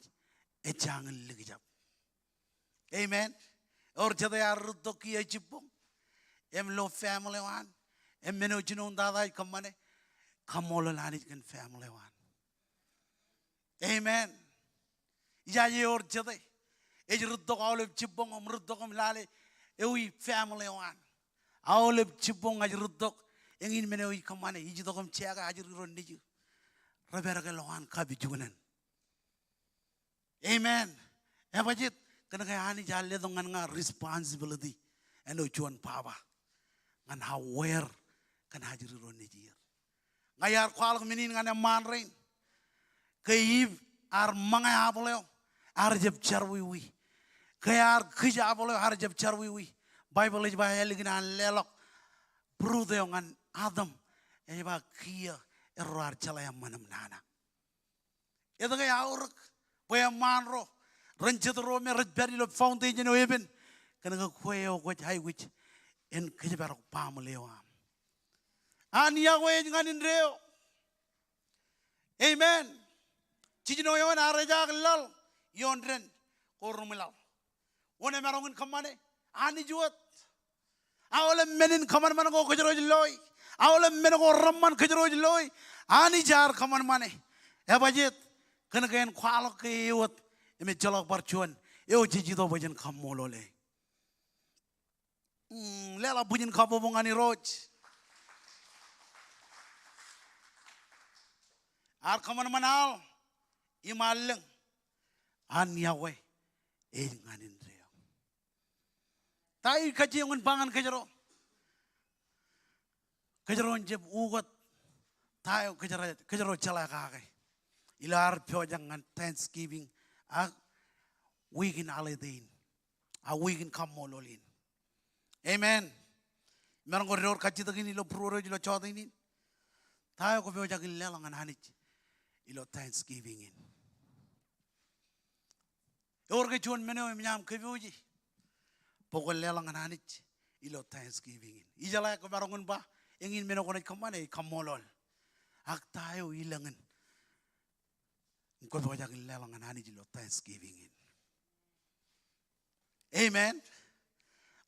ej jañin likjab. Amen. Ewōr jete ear rūttok kiiō jibboñ im lo family eo an im men eo jinoin tata ej kōṃṃane, kaṃṃoolol Anij kōn family eo an. Amen. Ijaje ewōr jete ej rūttok aolep jibboñ im rūttok im lale ewi family eo an. Aolep jibboñ ña ij rūttok, eñin men eo ij kōṃṃane, ij itok im jake ajri ro nejū. Rej pād ke lowaan kapijuknen. Amen. Ebajjeet, kōnke Anij ear letok ñan ña responsibility āinwōt juon baba ñan aware kōn ajri ro nejier. Ña iar kwaḷọk men in ñan eṃṃaan rein. Ke Iv ear ṃōñā apple eo, ear jab jerọwiwi. Ke ear kij apple eo, ear jab jerọwiwi. Baibōḷ ej ba ālikin an leḷọk fruit eo ñan Adam, ej ba kiiō erro ar jeḷā eṃṃan im nana. Etke aorōk? Bwe eṃṃaan ro ren jet ro me rej pād ilo foundation eo epen. Kōnke kwe eo kwōj aikuj en kōjparok baaṃle eo aṃ. An yokwe ej ñan indeeo. Amen. Jiljino eoon ear ejaak laḷ ioon dān ko ruṃwilaḷ. Wōn emaroñ in kōṃṃane? Anij wōt. Aolep men in kōṃanṃan ko kōjro ej loi, aolep men ko reṃṃan kōjro ej loi, Anij ear kōṃanṃane. Ebajjeet? Kōnke en kwaḷọk ke e wōt im ejjeḷọk bar juon eo jej itok bwe jen kaṃṃoolol e. Mm, leḷọk bwijin kabbokbok ñan Irooj. Ear kōṃanṃan aḷ im aḷ lōñ. An yokwe ej ñan indeeo. Ta eo ij kajjioñ in ba ñan kōjro? Kōjro en jab ukōt ta eo kōjro, kōjro jeḷā kake ilo ad pojak ñan Thanksgiving ak wiik in holiday in, a wiik in kaṃṃoolol in. Amen. Imaroñ ke door kajjitōk in ilo būruod eo ej ilo jota in in. Ta eo kwō pojak in leḷọk ñan Anij ilo Thanksgiving in? Ewōr ke juon men eo eṃōj aṃ kōpooje bwe kwōn leḷọk ñan Anij ilo Thanksgiving in? Ijeḷā kwō maroñ in ba eñin men eo kwōnaaj kōṃṃane ej kaṃṃoolol. Ak ta eo ilōñ in im kwō pojak in leḷọk ñan Anij ilo Thanksgiving in? Amen.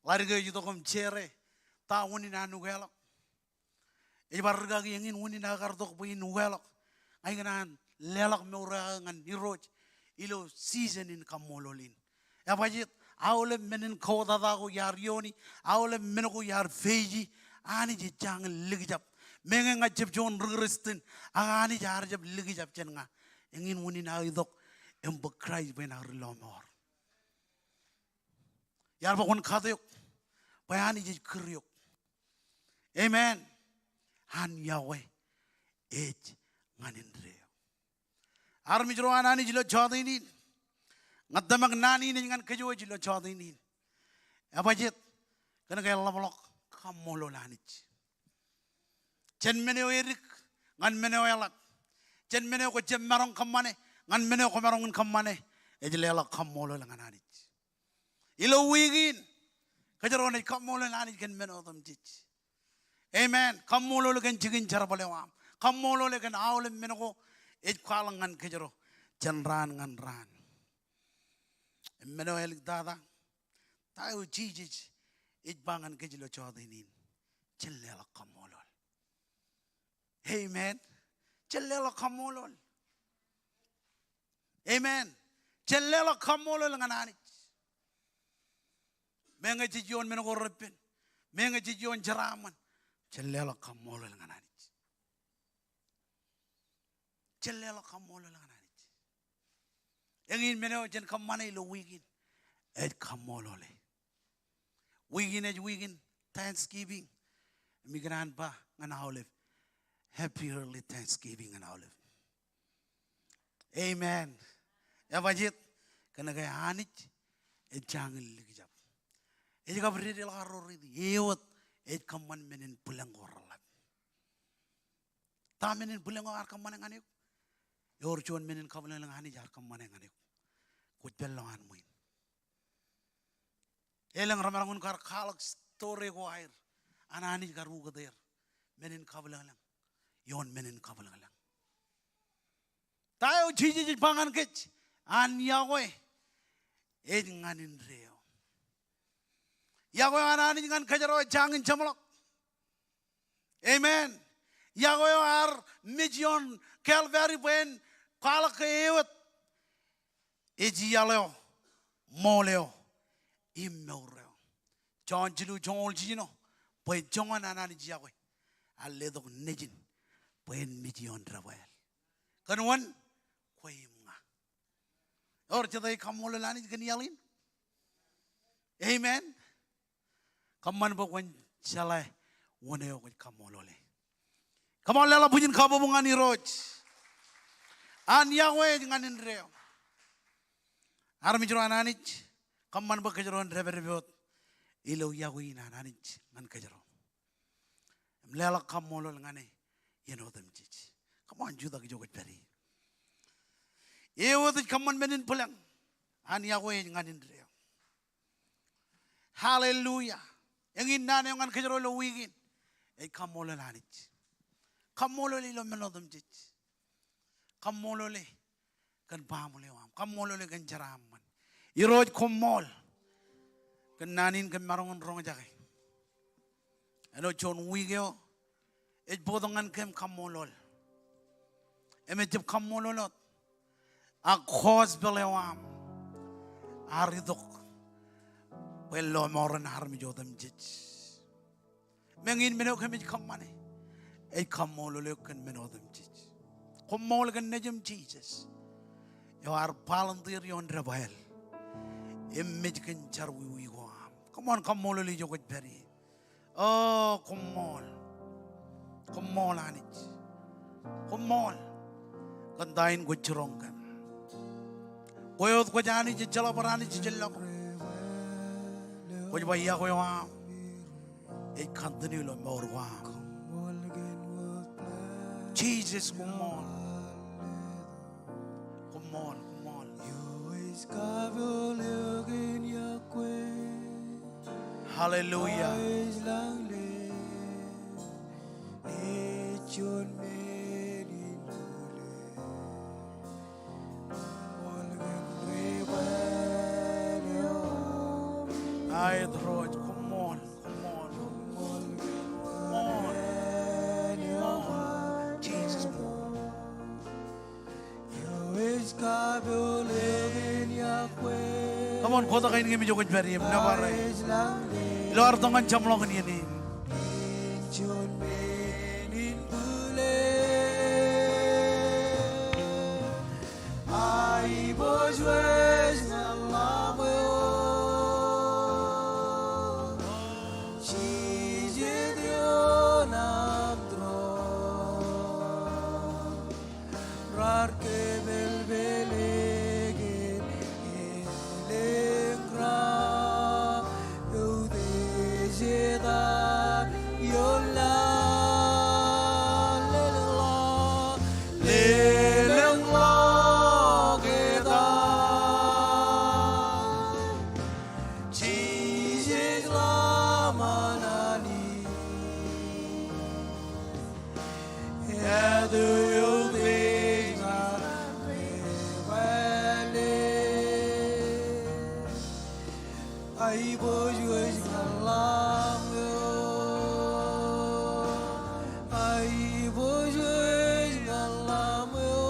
Ḷadik eo ej itok im share ta unin an ukeḷọk. Ej bar rikaki eñin unin aō kar tok bwe in ukeḷọk. Ña ikōṇaan leḷọk mour eo aō ñan Irooj ilo season in kaṃṃoolol in. Ebajjeet? Aolep men in kōtata ko iar iooni, aolep men ko iar face-i, Anij ej jañin likjab. Meñe ña ij jab juon ri-Kristian, ak Anij ear jab likjab jān ña. Eñin unin aō itok im bōk Kraist bwe en aō ri lọmọọr. Iar ba kwōn kat eok bwe Anij ej kūr eok. Amen. An yokwe ej ñan indeeo. Armej ro an Anij ilo jota in in. Ña tōmak naan in ej ñan kōjwōj ilo jota in in. Ebajjeet? Kōnke eḷapḷọk kaṃṃoolol Anij jān men eo edik ñan men eo eḷap, jān men eo kwō jab maroñ kōṃṃane ñan men eo kwō maroñ in kōṃṃane. Ej leḷọk kaṃṃoolol ñan Anij. Ilo wiik in, Kōjro naaj kaṃṃoolol Anij kōn men otemjej. Amen. Kaṃṃoolol kōn jikin jerbal eo aṃ. Kaṃṃoolol kōn aolep men ko ej kwaḷọk ñan kōjro jān raan ñan raan. Im men eo āliktata, ta eo Jisōs ej ba ñan kōj ilo jota in? Jen leḷọk kaṃṃoolol. Amen. Jen leḷọk kaṃṃoolol. Amen. Jen leḷọk kaṃṃoolol ñan Anij. Meñe jej ioon men ko reppen, meñe jej ioon jeraaṃṃan, jen leḷọk kaṃṃoolol ñan Anij. Jen leḷọk kaṃṃoolol ñan Anij. Eñin men eo jen kōṃṃane ilo wiik in, ej kaṃṃoolole. Wiik in ej wiik in Thanksgiving. Im ikōṇaan ba ñan aolep, happy early Thanksgiving ñan aolep. Amen. Ebajeet? Kōnke Anij ej jañin likjab. Ej kab dedeḷọk arro riiti, ewōt ej kōṃṃan men in bwilōñ ko reḷap. Ta men in bwilōñ eo ear kōṃṃane ñan eok? Ewōr juon men in kabwilōñlōñ Anij ear kōṃṃane ñan eok. Kwōj pād ilowaan ṃwiin. Elōñ remaroñ in kar kwaḷọk story ko aer an Anij kar ukōt er men in kabwilōñlōñ ioon men in kabwilōñlōñ. Ta eo Jisōs ej ba ñan kōj? An yokwe ej ñan indeeo. Yokwe eo an Anij ñan kōjro ej jañin jeṃḷọk. Amen. Yokwe eo ear mej ioon Kalvari bwe en kwaḷọk ke ewōt ej iaḷ eo, ṃool eo, im mour eo. Jon jilu joñoul jiljino, bwe joñan an Anij yokwe ear letok nejin bwe en mej ioon debwāāl. Kōn wōn? Kwe im ña. Ewōr jete ej kaṃṃoolol Anij kōn iaḷ in? Amen. Kōṃṃan bwe kwōn jeḷā wōn eo kwōj kaṃṃoolole. Come on, leḷọk bwijin kabbokbok ñan Irooj. An yokwe ej ñan indeeo. Armej ro an Anij, kōṃṃan bwe kōjro en dāpdep wōt ilo yokwe in an Anij ñan kōjro im leḷọk kaṃṃoolol ñan e iien otemjej. Come on, jutak ijo kwōj pād ie. Ewōt ej kōṃṃan men in bwilōñ, an yokwe ej ñan indeeo. Hallelujah. Eñin naan eo ñan kōjro ilo wiik in, ej kaṃṃoolol Anij. Kaṃṃoolole ilo men otemjej. Kaṃṃoolole kōn baaṃle eo aṃ. Kaṃṃoolole kōn jeraaṃṃan. Irooj, koṃṃool kōn naan in kōm maroñ in roñjake āinwōt juon wiik eo ej bōktok ñan kōm kaṃṃoolol. Im ejjab kaṃṃoolol wōt ak gospel eo aṃ ear itok bwe en lọmọọren armej otemjej. Im eñin men eo kōmij kōṃṃane, ej kaṃṃoolol eok kōn men otemjej. Koṃṃool kōn Nejiṃ Jisōs eo ear volunteer ioon debwāāl im mej kōn jerọwiwi ko aṃ. Come on, kaṃṃoolol ijo kwōj pād ie. O, koṃṃool. Koṃṃool Anij. Koṃṃool kōn ta in kwōj jiroñ kōm. Kwe wōt kwōj Anij ejjeḷọk bar Anij ijellọkōm. Kwōj ba yokwe eo aṃ ej continue ilo mour ko aṃ. Jisōs, koṃṃool. Koṃṃool, koṃṃool. Hallelujah. Aet Irooj, koṃṃool, koṃṃool, koṃṃool, koṃṃool. Jisōs, koṃṃool. Come on, kotak āinwōt kōmij kwōj pād ie im nōbar e ilo ad tok ñan jeṃḷọkin iien in. Aiboojoj ñan Lamb eo. Aiboojoj ñan Lamb eo.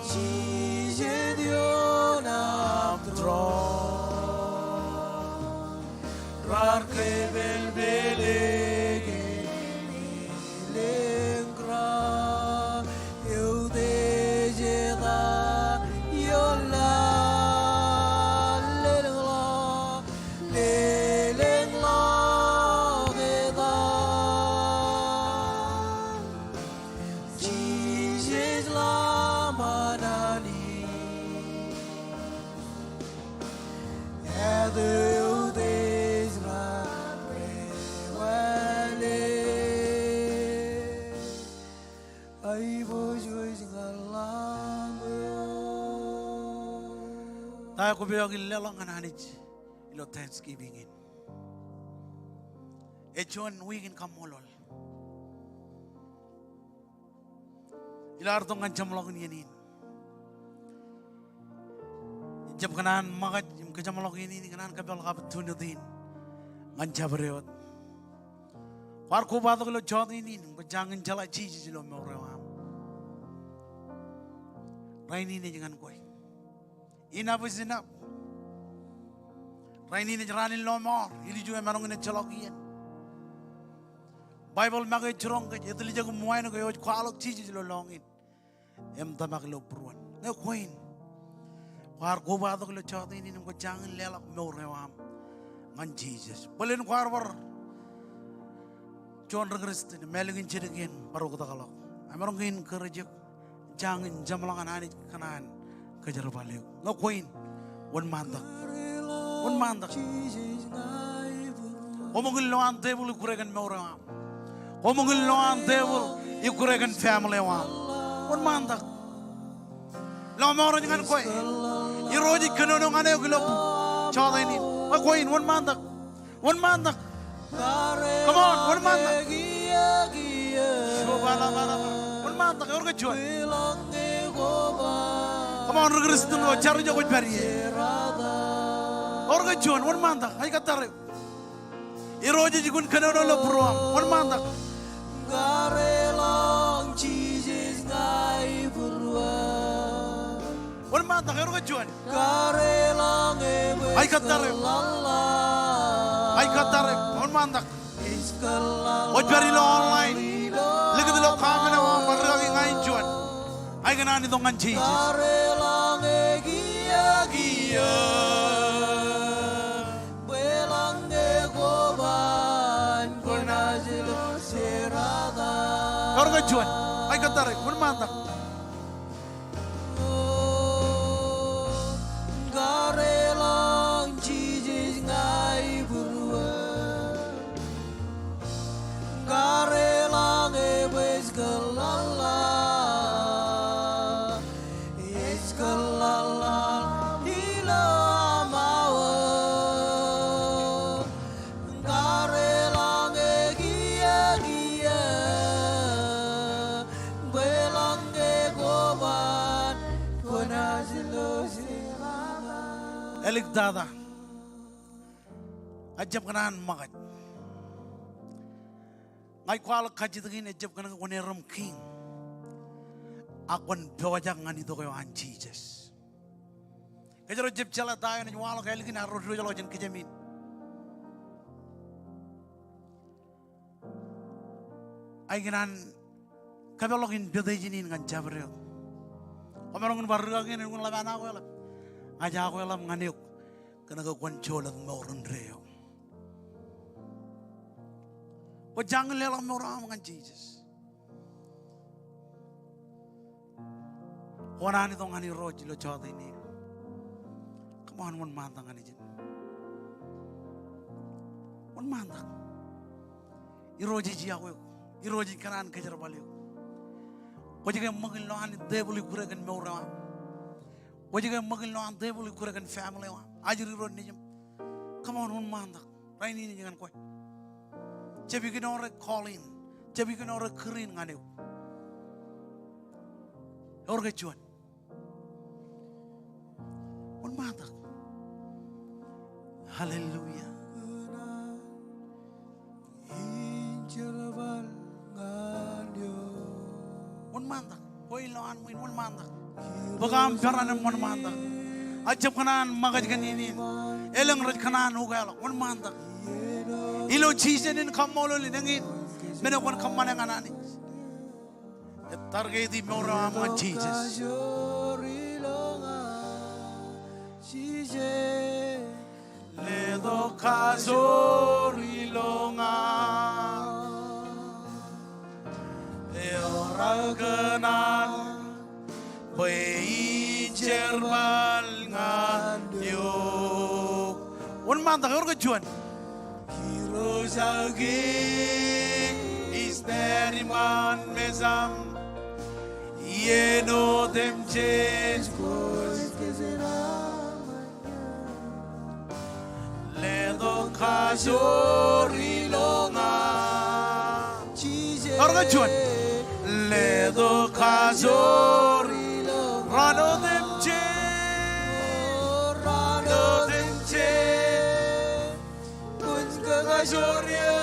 Jisōs eo ṇa aṃ tūroñ. Raar kōpelpele ke lelōñ kōrā, eutiej eta ioon laḷ, lelōñḷọk, lelōñḷọk eta. Jisōs Lamb an Anij. Ta eo kwōpojak in leḷọk ñan Anij ilo Thanksgiving in? Ej juon wiik in kaṃṃoolol. Ilo ad itok ñan jeṃḷọkin iien in, ejjab kōṇaan ṃōkaj im kōjeṃḷọk iien in, ikōṇaan kōpeḷḷọk opportunity in ñan jabdewōt. Kwaar kobatok ilo jọteen in im kwō jañin jeḷā Jisōs ilo mour eo aṃ. Rainin ej ñan kwe. Enough is enough. Rainin ej raan in lọmọọr, ilju emaroñ in ejjeḷọk iien. Baibōḷ make ej jiroñ kōj, etiljek im wānōk eo ej kwaḷọk Jisōs ilo lọñiin im tōmak ilo būruon. Ñe kwe in, kwaar kobatok ilo jọteen in im kwō jañin leḷọk mour eo aṃ ñan Jisōs. Bōlen kwaar bar juon ri-Kristian im ālikin jidik iien bar oktakḷọk, emaroñ ke encourage eok, jañin jeṃḷọk an Anij kōṇaan kōjerbal eok. Ñe kwe in, wōnṃaantak. Wōnṃaantak. Koṃ ṃōk in lo an tebōḷ ikkure kōn mour eo aṃ. Koṃ ṃōk in lo an tebōḷ ikkure kōn family eo aṃ. Wōnṃaantak. Lọmọọr ej ñan kwe. Irooj ej kōnono ñan eok ilo jọteen in. Ñe kwe in, wōnṃaantak. Wōnṃaantak. Come on, wōnṃaantak. Wōnṃaantak, ewōr ke juon? Come on, ri-Kristian ro, jar ijo kwōj pād ie. Ewōr ke juon? Wōnṃaantak. Ij kōttar eok. Irooj ej kōnono ilo būruōṃ. Wōnṃaantak. Wōnṃaantak, ewōr ke juon? Ij kōttar eok. Ij kōttar eok. Wōnṃaantak. Kwōj pād ilo online, likūt ilo comment eo aṃ, bar rūkaki ña in juon. Ij kōṇaan itok ñan Jisōs. Ewōr ke juon? Ij kōttar eok. Wōnṃaantak. Āliktata, ña ij jab kōṇaan ṃōkaj. Ña ij kwaḷọk kajjitōk in, ejjab kōn ke kwōn erom kiiñ, ak kwōn pojak ñan itok eo an Jisōs. Kōjro jab jeḷā ta eo enaaj waḷọk ālikin arro diwōjḷọk jān kōjām in. Ij kōṇaan kōpeḷḷọk invitation in ñan jabdewōt. Kwōmaroñ in bar rūkaki ñan eok im ḷap an akweḷap. Ña ij akweḷap ñan eok kōn ke kwōn jolōt mour indeeo. Kwō jañin leḷọk mour eo aṃ ñan Jisōs. Kwō kōṇaan itok ñan Irooj ilo jọteen in. Come on, wōnṃaantak ñan ijin. Wōnṃaantak. Irooj ej iọkwe eok. Irooj ej kōṇaan kōjerbal eok. Kwōj ke ṃōk in lo an tebōḷ ikkure kōn mour eo aṃ? Kwōj ke ṃōk in lo an tebōḷ ikkure kōn family eo aṃ? Ajri ro nejūṃ. Come on, wōnṃaantak. Rainin ej ñan kwe. Jab ignore calling. Jab ikōṇaan ewōr kūr in ñan eok. Ewōr ke juon? Wōnṃaantak. Hallelujah. Wōnṃaantak. Bwe ilo an ṃwiin wōnṃaantak. Bōk aṃ peran im wōnṃaantak. Ak jab kōṇaan ṃakūt kōn in in. Elōñ rej kōṇaan ukeḷọk. Wōnṃaantak. Ilo season in kaṃṃoolol in eñin men eo kwōn kōṃṃane ñan Anij. Etar ke ej mour eo aṃ ñan Jisōs. Letok kajoor ilo ña. Ewōr kōṇaan bwe in jerbal ñan eok. Wōnṃaantak, ewōr ke juon? Irooj aō ke ij tōl iṃaan mejaṃ. Iien otemjej kwōj kōjeraaṃṃan. Letok kajoor ilo ña. Ewōr ke juon? Letok kajoor ilo ña. Raan otemjej. Raan otemjej. Kwōn kakajoor eō.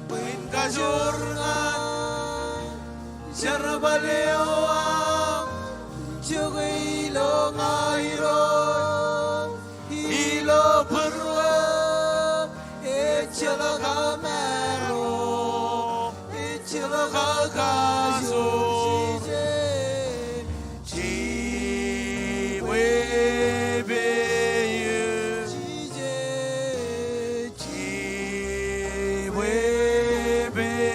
Kwōn kajoor ñan jerbal eo aṃ. Jokwe ilo ña Irooj. Ilo būruō, ejjeḷọk aō maro, ejjeḷọk aō kajoor. Jibwe pein, jibwe pein.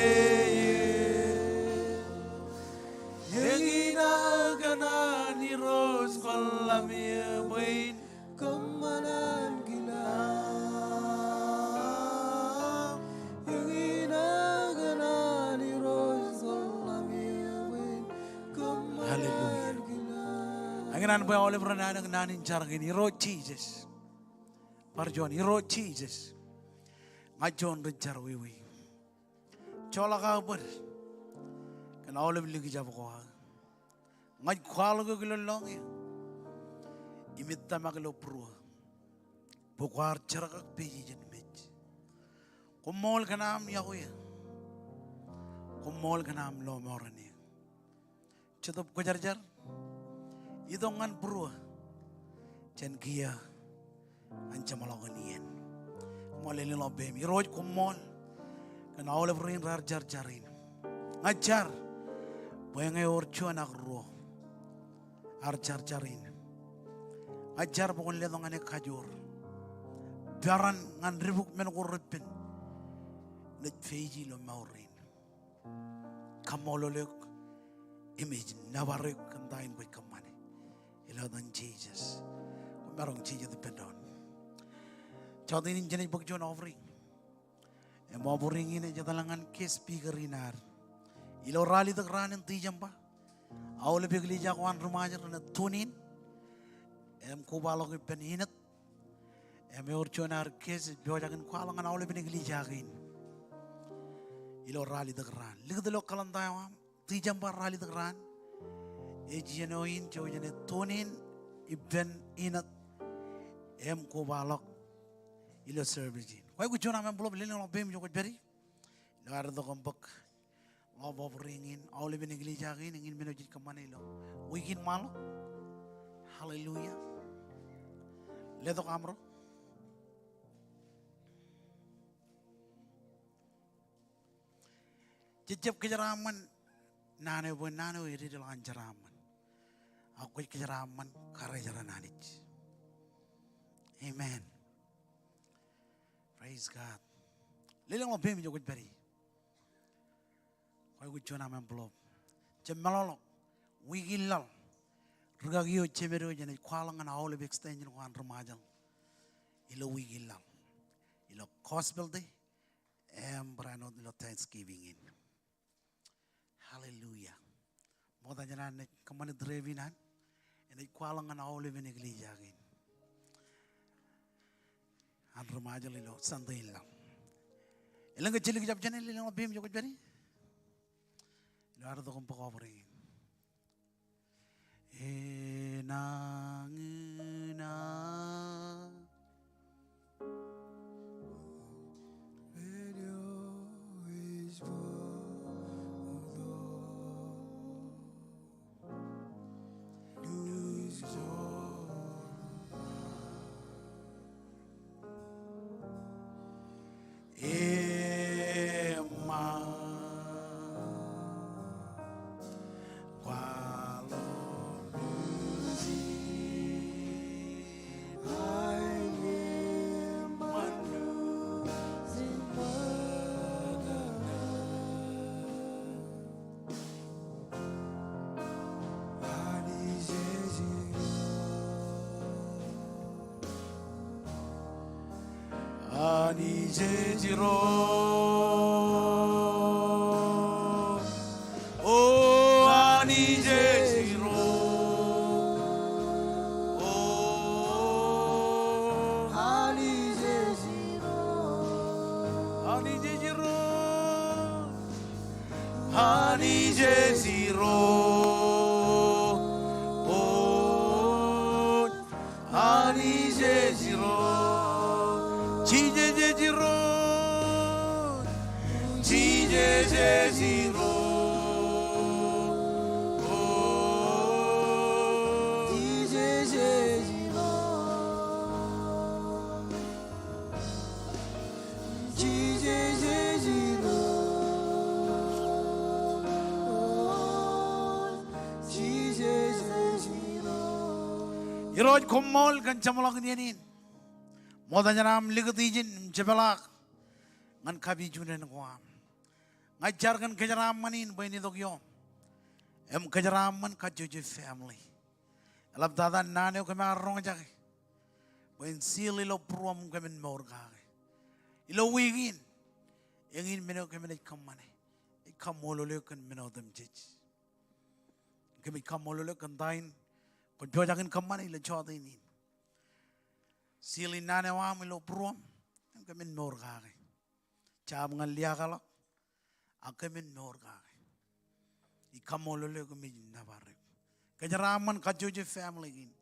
Eñin aō kōṇaan Irooj, kwōn ḷōmṇak bwe in kōṃṃan ankilaan. Hallelujah. Eñin an bwe aolep ren anōk naan in jar kein, Irooj Jisōs. Bar juon, Irooj Jisōs. Ña juon ri jerọwiwi. Joḷọk aō bōd kōn aolep likjab ko aō. Ña ij kwaḷọk eok ilo lọñiō im ij tōmak ilo būruō bwe kwaar jerkakpeje jān mej. Koṃṃool kōn aṃ iọkwe eō. Koṃṃool kōn aṃ lọmọọren eō. Jetōb Kwōjarjar, itok ñan būruō jān kiiō ñan jeṃḷọkin iien. Koṃṃool, lelōñḷọk peiṃ. Irooj, koṃṃool kōn aolep rein raar jar jar in. Ña ij jar bwe eñe ewōr juon ak ruo ear jar jar in. Ña ij jar bwe kwōn letok ñan e kajoor peran ñan dibuk men ko repen ej face ilo mour in. Kaṃṃoolol eok im ij nōbar eok kōn ta in kwōj kōṃṃane. Ilo etan Jisōs. Koṃ maroñ jijet ippān doon. Jọteen in jenaaj bōk juon offering. Im offering in ej etal ñan guest speaker in ad. Ilo ralitōk raan in Tijeṃba, aolep eklejia ko an ri Ṃajeḷ ren tune in im kobaḷọk ippān Enid. Im ewōr juon ad guest ej pojak in kwaḷọk ñan aolepen eklejia kein ilo ralitōk raan. Likūt ilo kalenda eo aṃ, Tijeṃba ralitōk raan. Ej iien eo in jouj jen tune in ippān Enid im kobaḷọk ilo service in. Kwōj aikuj juon aṃ envelope, lelōñḷọk peiṃ ijo kwōj pād ie. Ilo ad itok im bōk love offering in aolepen eklejia kein, eñin men eo jej kōṃṃane ilo wiik in ṃaḷo. Hallelujah. Letok aṃro. Jej jab kōjeraaṃṃan naan eo bwe naan eo ededeḷọk an jeraaṃṃan. Ak kwōj kōjeraaṃṃan karijeran Anij. Amen. Praise God. Lelōñḷọk peiṃ ijo kwōj pād ie. Kwōj aikuj juon aṃ envelope. Jab meḷọkḷọk, wiik in laḷ, rikaki eo, jemed eo, jenaaj kwaḷọk ñan aolep extension ko an ri Ṃajeḷ ilo wiik in laḷ. Ilo Gospel Day im barāinwōt ilo Thanksgiving in. Hallelujah. Ṃokta jān an naaj kōṃṃane trip in an, enaaj kwaḷọk ñan aolepen eklejia kein an ri Ṃajeḷ ilo Sunday in laḷ. Elōñ ke jidik jab jān e, elōñ ḷọk peiṃ ijo kwōj pād ie? Ilo ad itok im bōk offering in. Enañin aō Anij ej Irooj. O Anij ej Irooj. O Anij ej Irooj. Anij ej Irooj. Anij ej Irooj. Anij ej Irooj. Jisōs ej Irooj. Jisōs ej Irooj. Jisōs ej Irooj. Jisōs ej Irooj. Jisōs ej Irooj. Irooj, koṃṃool kōn jeṃḷọkin iien in. Ṃokta jān am likūt ijin im jepḷaak ñan kapijuknen ko am. Ña ij jar kōn kōjeraaṃṃan in bwe en itok ioṃ im kōjeraaṃṃan kajjojo family. Eḷaptata naan eo kōm ar roñjake bwe en seal ilo būruōm im kōmin mour kake ilo wiik in. Eñin men eo kōmin ej kōṃṃane. Ij kaṃṃoolol eok kōn men otemjej. Kōmij kaṃṃoolol eok kōn ta in kwōj pojak in kōṃṃane ilo jota in. Seal in naan eo aṃ ilo būruōm im kōmin mour kake. Jab ñan liaakḷọk ak kōmin mour kake. Ij kaṃṃoolol eok im ij nōbar eok. Kōjeraaṃṃan kajjojo family kein.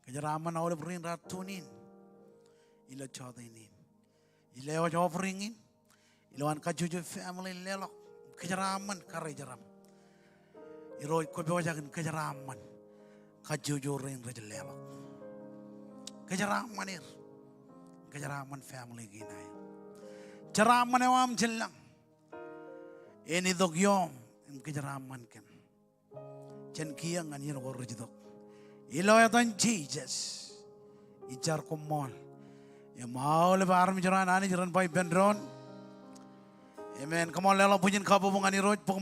Kōjeraaṃṃan aolep rein raar tune in ilo jota in. Ij lewōj offering in ilowaan kajjojo family in leḷọk. Kōjeraaṃṃan karijeram. Irooj, kwō pojak in kōjeraaṃṃan kajjojo rein rej leḷọk. Kōjeraaṃṃan er. Kōjeraaṃṃan family kein aer. Jeraaṃṃan eo aṃ jān lañ en itok ioṃ im kōjeraaṃṃan kōm jān kiiō ñan iien ko rej itok. Ilo etan Jisōs ij jar, koṃṃool. Im aolep armej ro an Anij ren ba ippān doon, amen. Koṃṃool, leḷọk bwijin kabbokbok ñan Irooj. Bōk